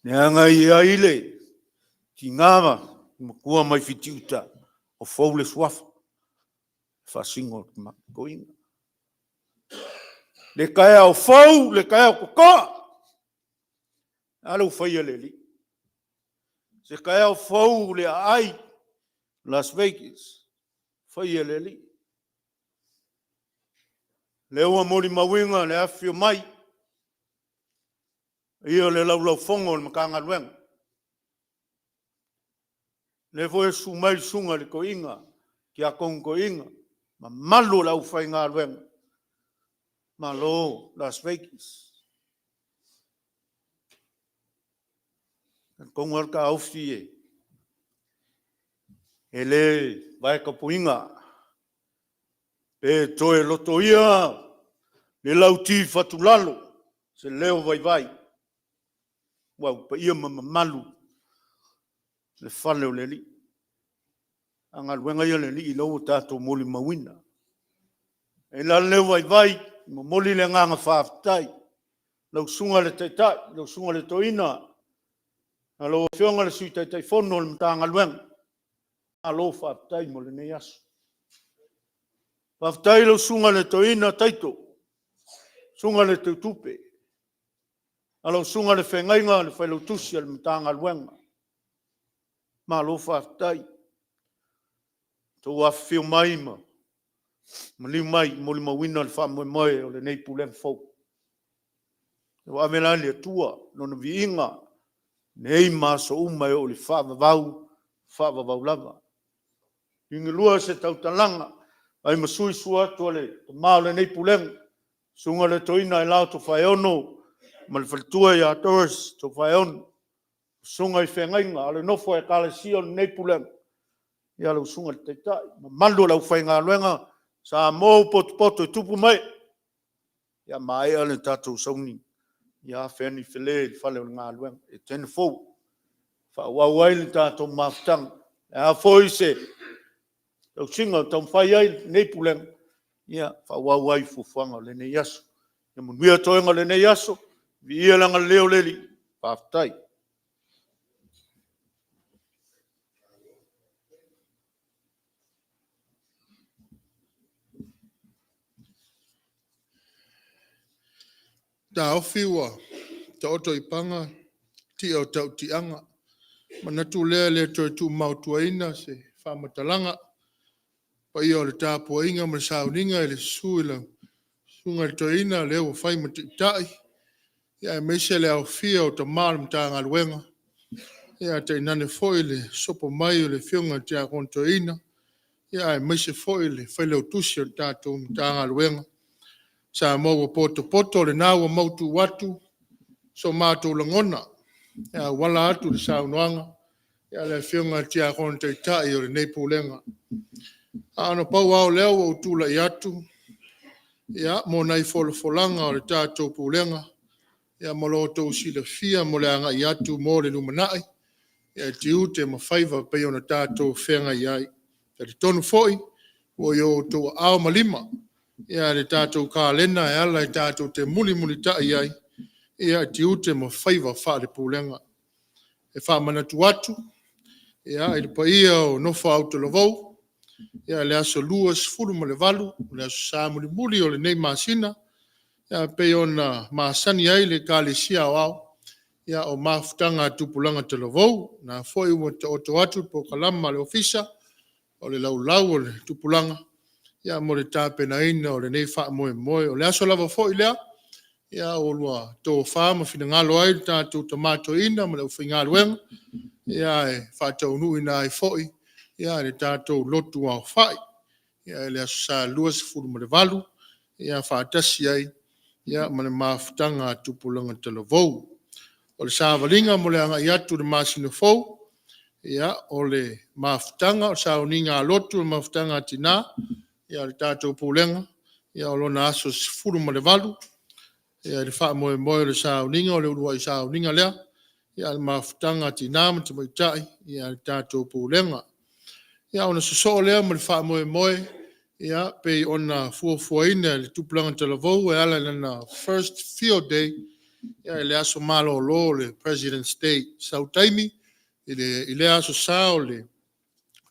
Leaga e i ai le tina matua mai Fitiuta, ua fou le suafa, faasino i le toeaina. Le taeao fou, le taeao totoa, a lea ua fai e le Alii. Se taeao fou i le aai o Las Vegas, fai e le Alii. Lea ua molimauina le afifio mai ia o le laulaufono o le Matagaluega. Lea foi e susu mai le susuga i le Toeaina, Tiakono Toeaina, mamalu o le aufaigaluega, malo Las Vegas. E talitonu lava le taofi e le vaetapuina pe toe lotoia le lauti fatulalo se leo vaivai, aua o paia ma mamalu le fale o le Alii. A o galuega ia a le Alii o lea ua tatou molimauina. E i ai la le leo vaivai, e momoli le agaga faafetai i lau Susuga i le Taitai, lau Susuga i le Toeaina, lau Afioga i le Sui Taitaifono o le Matagaluega, malo faafetai mo lenei aso. Faafetai i lau Susuga i le Toeaina Taito, Susuga i le Teutupe, lau Susuga i le Feagaiga le Failautusi o le Matagaluega, malo faafetai. Ua outou afifio mai ma maliu mai e molimauina le faamoemoe o lenei Pulega fou. Ua ave la i le Atua lona viiga nei ma aso uma e oo i le faavavau, faavavau lava. Liugalua se tautalaga, ai ma sui, susu atu o le tama o lenei Pulega, susuga i le Toeaina Ailao Tofaeono ma le faletua ia Doris Tofaeono, susuga i feagaiga a o le nofo a ekalesia o lenei Pulega, ia lau susuga i le Taitai, mamalu o le aufaigaluega, Samoa ua potopoto i tupu ma ee. Ia maea le tatou sauni, ia afe ane i fale i le fale o le galuega i Etena fou e faaauau ai le tatou mafutaga. O le a foi se tausiga o taumafai ai lenei Pulega, ia faaauau ai fuafuaga o lenei aso. Ia manuia toega o lenei aso, viia le agalelei o le Alii, faafetai. Taofi ua taoto i paga tia o tautiaga, ona manatu lea e le toe tuumautuaina se faamatalaga. Le paia o le tapuaiga ma le sauniga i le susu i lau Susuga i le Toeaina le ua fai ma Taitai, aemaise le aofia o Tama o le Matagaluega, ae tainane foi le sopo mai o le Afioga i le Tiakono Toeaina, aemaise foi le Failautusi o le tatou Matagaluega. Samoa ua potopoto, o lena ua mautu atu so matou lagona e auala atu i le saunoaga a le Afioga i le Tiakono Taitai o lenei Pulega. Ae na pau lava o lea ua ou tulai atu mo nai folafolaga a le tatou Pulega mo lo outou silafia mo le agai atu mo le lumanai i tiute ma faiva e pei ona tatou feagai ai. E talitonu foi ua i o outou aao ma lima le tatou kalena e ala i tatou te mulimulitai ai i tiute ma faiva faale-Pulega. E faamanatu atu i le paia o nofo a autalavou, le aso 28, o le aso Sa mulimuli o lenei masina, e pei ona masani ai le Ekalesia Aoao, o mafutaga a tupulaga talavou. O lena foi ua taoto atu le polokalama a le Ofisa o le laulau a le tupulaga mo le tapenaina o lenei faamoemoe. O le aso lava foi lea ua oulua tofa ma finagalo ai le tatou Tama Toeaina ma le aufaigaluega e faataunuuina ai foi le tatou Lotu Aofai i le aso Sa 28, faatasi ai ma le mafutaga a tupulaga talavou. O le savaliga mo le agai atu i le masina fou, o le mafutaga, o le sauniga a lotu, le mafutaga a tina a le tatou Pulega, o lona aso 18 i le faamoemoe o le sauniga, o le uluai sauniga lea a le mafutaga a tina ma tamaitai a le tatou Pulega. Ia ona sosoo lea ma le faamoemoe e pei ona fuafuaina e le Tupulaga Talavou e ala i lana first Field Day i le aso malolo o le President's Day. Sau taimi i lea Aso Sa o le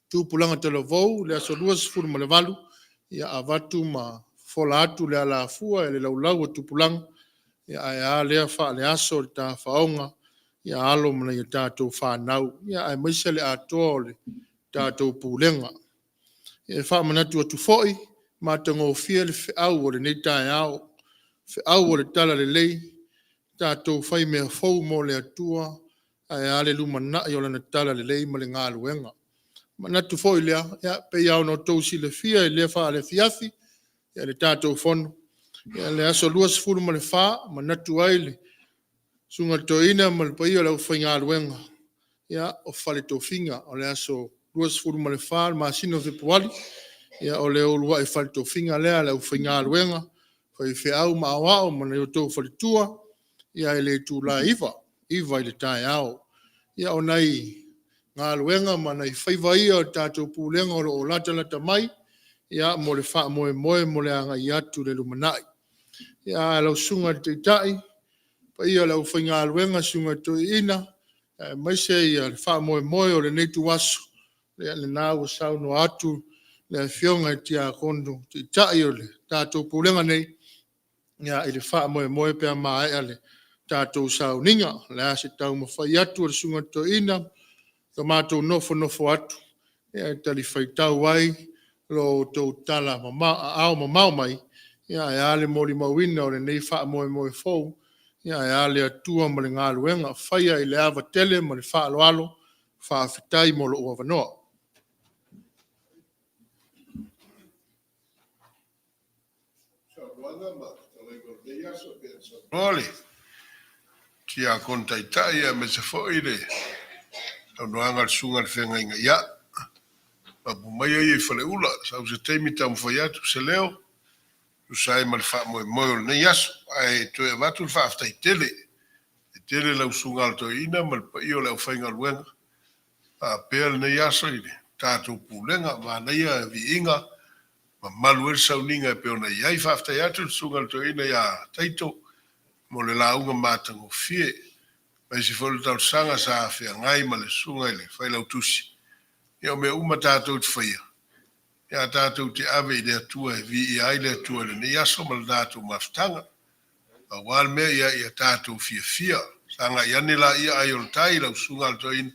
Tupulaga Talavou, le aso 28, ia avatu ma fofola atu le alafua e le laulau a tupulaga, ae a lea faale-aso le tafaoga a alo ma nai a tatou fanau, aemaise le atoa o le tatou Pulega. E faamanatu atu foi Matagofie le feau o lenei taeao, feau o le talalelei, tatou fai mea fou mo le Atua, ae a le lumanai o lana talalelei ma le galuega. Manatu foi lea, ia, pei lava ona outou silafia i lea faaleafiafi le tatou Fono, le aso 24, manatu ai le Susuga i le Toeaina ma le paia o le aufaigaluega, ia, o fale tofiga. O le aso 24 o le masina o Fepuari, ia o le uluai fale tofiga lea a le aufaigaluega, faifeau ma aoao ma nai o outou faletua i le itula e 9:00 i le taeao. Ia, o nai galuega ma nai faiva ia o le tatou Pulega o lo o latalata mai mo le faamoemoe mo le agai atu i le lumanai. Ia, lau Susuga i le Taitai, le paia o le aufaigaluega, susuga i toeaiina, aemaise le faamoemoe o lenei ituaso, ia lena ua saunoa atu le Afioga i le Tiakono Taitai o le tatou Pulega nei i le faamoemoe pe a maea le tatou sauniga. O le a se taumafai atu a le Susuga i le Toeaina ma matou nofonofo atu e talifuaitau ai lo outou tala aao mamao mai, ae a le molimauina o lenei faamoemoe fou, ae a le Atua ma le galuega faia i le ava tele ma le faaaloalo. Faafetai mo lou avanoa. Saunoa le Tiakono Taitai aemaise foi le saunoaga a le Susuga i le Feagaiga. Ia, mapu maia ia i Faleula, sau se taimi taumafai atu se leo, tusa ai ma le faamoemoe o lenei aso. Ae toe avatu le faafetai tele, e tele lau Susuga i le Toeaina ma le paia o le aufaigaluega faapea lenei aso i le tatou pulega. Manaia viiga, mamalu ai le sauniga e pei ona i ai. Faafetai atu i le Susuga i le Toeaina ia Taito mo le lauga matagofie, aemaise foi le talosaga sa feagai ma le Susuga i le Failautusi. Ia o mea uma tatou te faia, ia tatou te ave i le Atua e viia ai le Atua i lenei aso ma le tatou mafutaga. Pau lava le mea ia, ia tatou fiafia. Sagai ane laia ai o le tai lau Susuga i le Toeaina,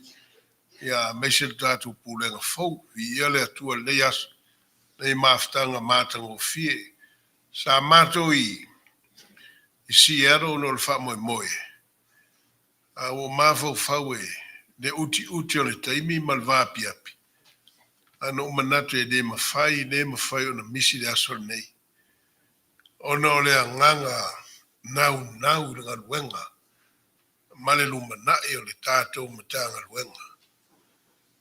ia aemaise le tatou pulega fou. Viia le Atua i lenei aso, lenei mafutaga matagofie. Sa matou i Seattle ona o le faamoemoe, a ua ou mafaufau e le utiuti o le taimi ma le vaapiapi, ae na ou manatu e le mafai, le mafai ona misi le aso lenei, ona o le agaga naunau i le galuega ma le lumanai o le tatou Matagaluega.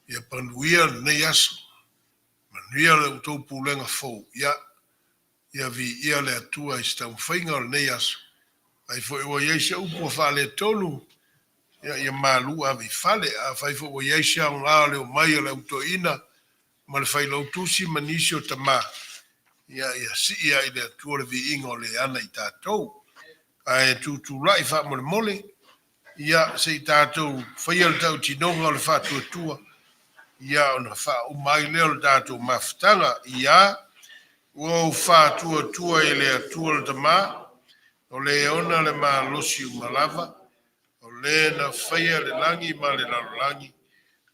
Ia panuia lenei aso, manuia la outou pulega fou, ia, ia viia le Atua i se taumafaiga o lenei aso. Afai foi ua i ai se upu ua faaletonu, ia, ia malu ave i fale. Afai foi ua i ai se aoga o le omai o le au toeaina ma le failautusi ma nisi o tama, ia, ia sii lava i le Atua le viiga o le ana i tatou. Ae tutulai faamolemole, ia, se i tatou faia le tautinoga o le faatuatua, ia, ona faauma ai lea o le tatou mafutaga. Ia, ua ou faatuatua i le Atua le Tama, o le ona le malosi uma lava, o le na faia le lagi ma le lalolagi,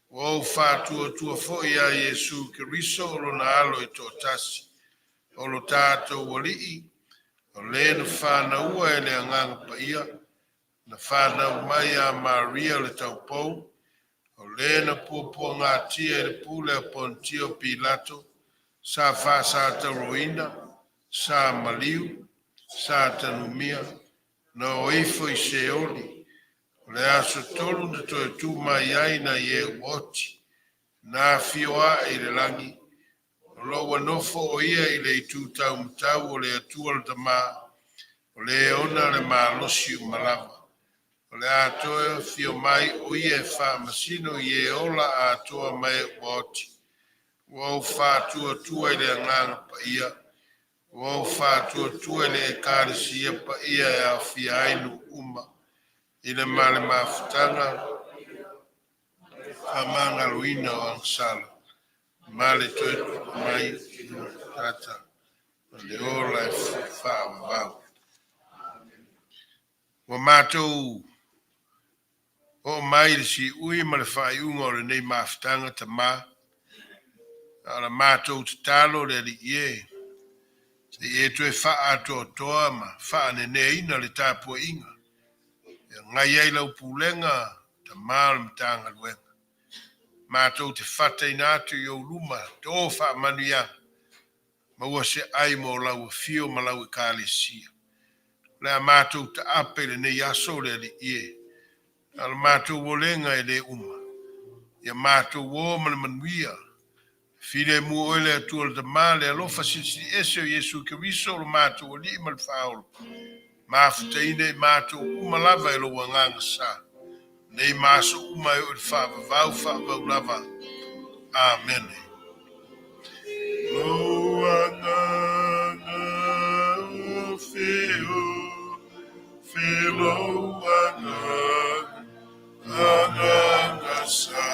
ua ou faatuatua foi iā Iesu Keriso o lona Alo e toatasi, o lo tatou Alii, o le na fanaua e le Agaga Paia, na fanau mai iā Maria le Taupou, o le na puapuagatia i le pule a Ponitio Pilato, sa faasatauroina, sa maliu, sa tanumia, na o ifo i Seoli, o le aso tolu na toe tu mai ai nai e ua oti, na afio ae i le lagi, o lo o ua nofo o ia i le itu taumatau o le Atua le Tama, o le ona le malosi uma lava. O le a toe afio mai o ia e faamasino i e ola atoa ma e ua oti. Ua ou faatuatua i le Agaga Paia, ua ou faatuatua i le Ekalesia paia e aofia ai nuu uma, i le ma le mafutaga faamagaloina o agasala, ma le toe tupu mai tata ma le ola e faavavau. Ua matou oo mai i le siui ma le faaiuga o lenei mafutaga, Tama, a o la matou tatalo le Alii e. Se i e toe faaatoatoa ma faaneneaina le tapuaiga e agai ai lau pulega, Tama o le Matagaluega. Matou te fataina atu i ou luma to faamanuiaga, maua se ai mo lau afio ma lau Ekalesia. O le a matou taape i lenei aso le Alii e, a o le matou olega e le uma. Ia matou o ma le manuia, filemu oe le Atua le Tama, le alofa silisili ese o Iesu Keriso o lo matou Alii ma le Faaola, mafutaina i matou uma lava e lou agaga sa, nei ma aso uma e oo i le faavavau faavavau lava. Amene. Lou agaga o feo, felou agaga, agaga sa.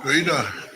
Toeaina.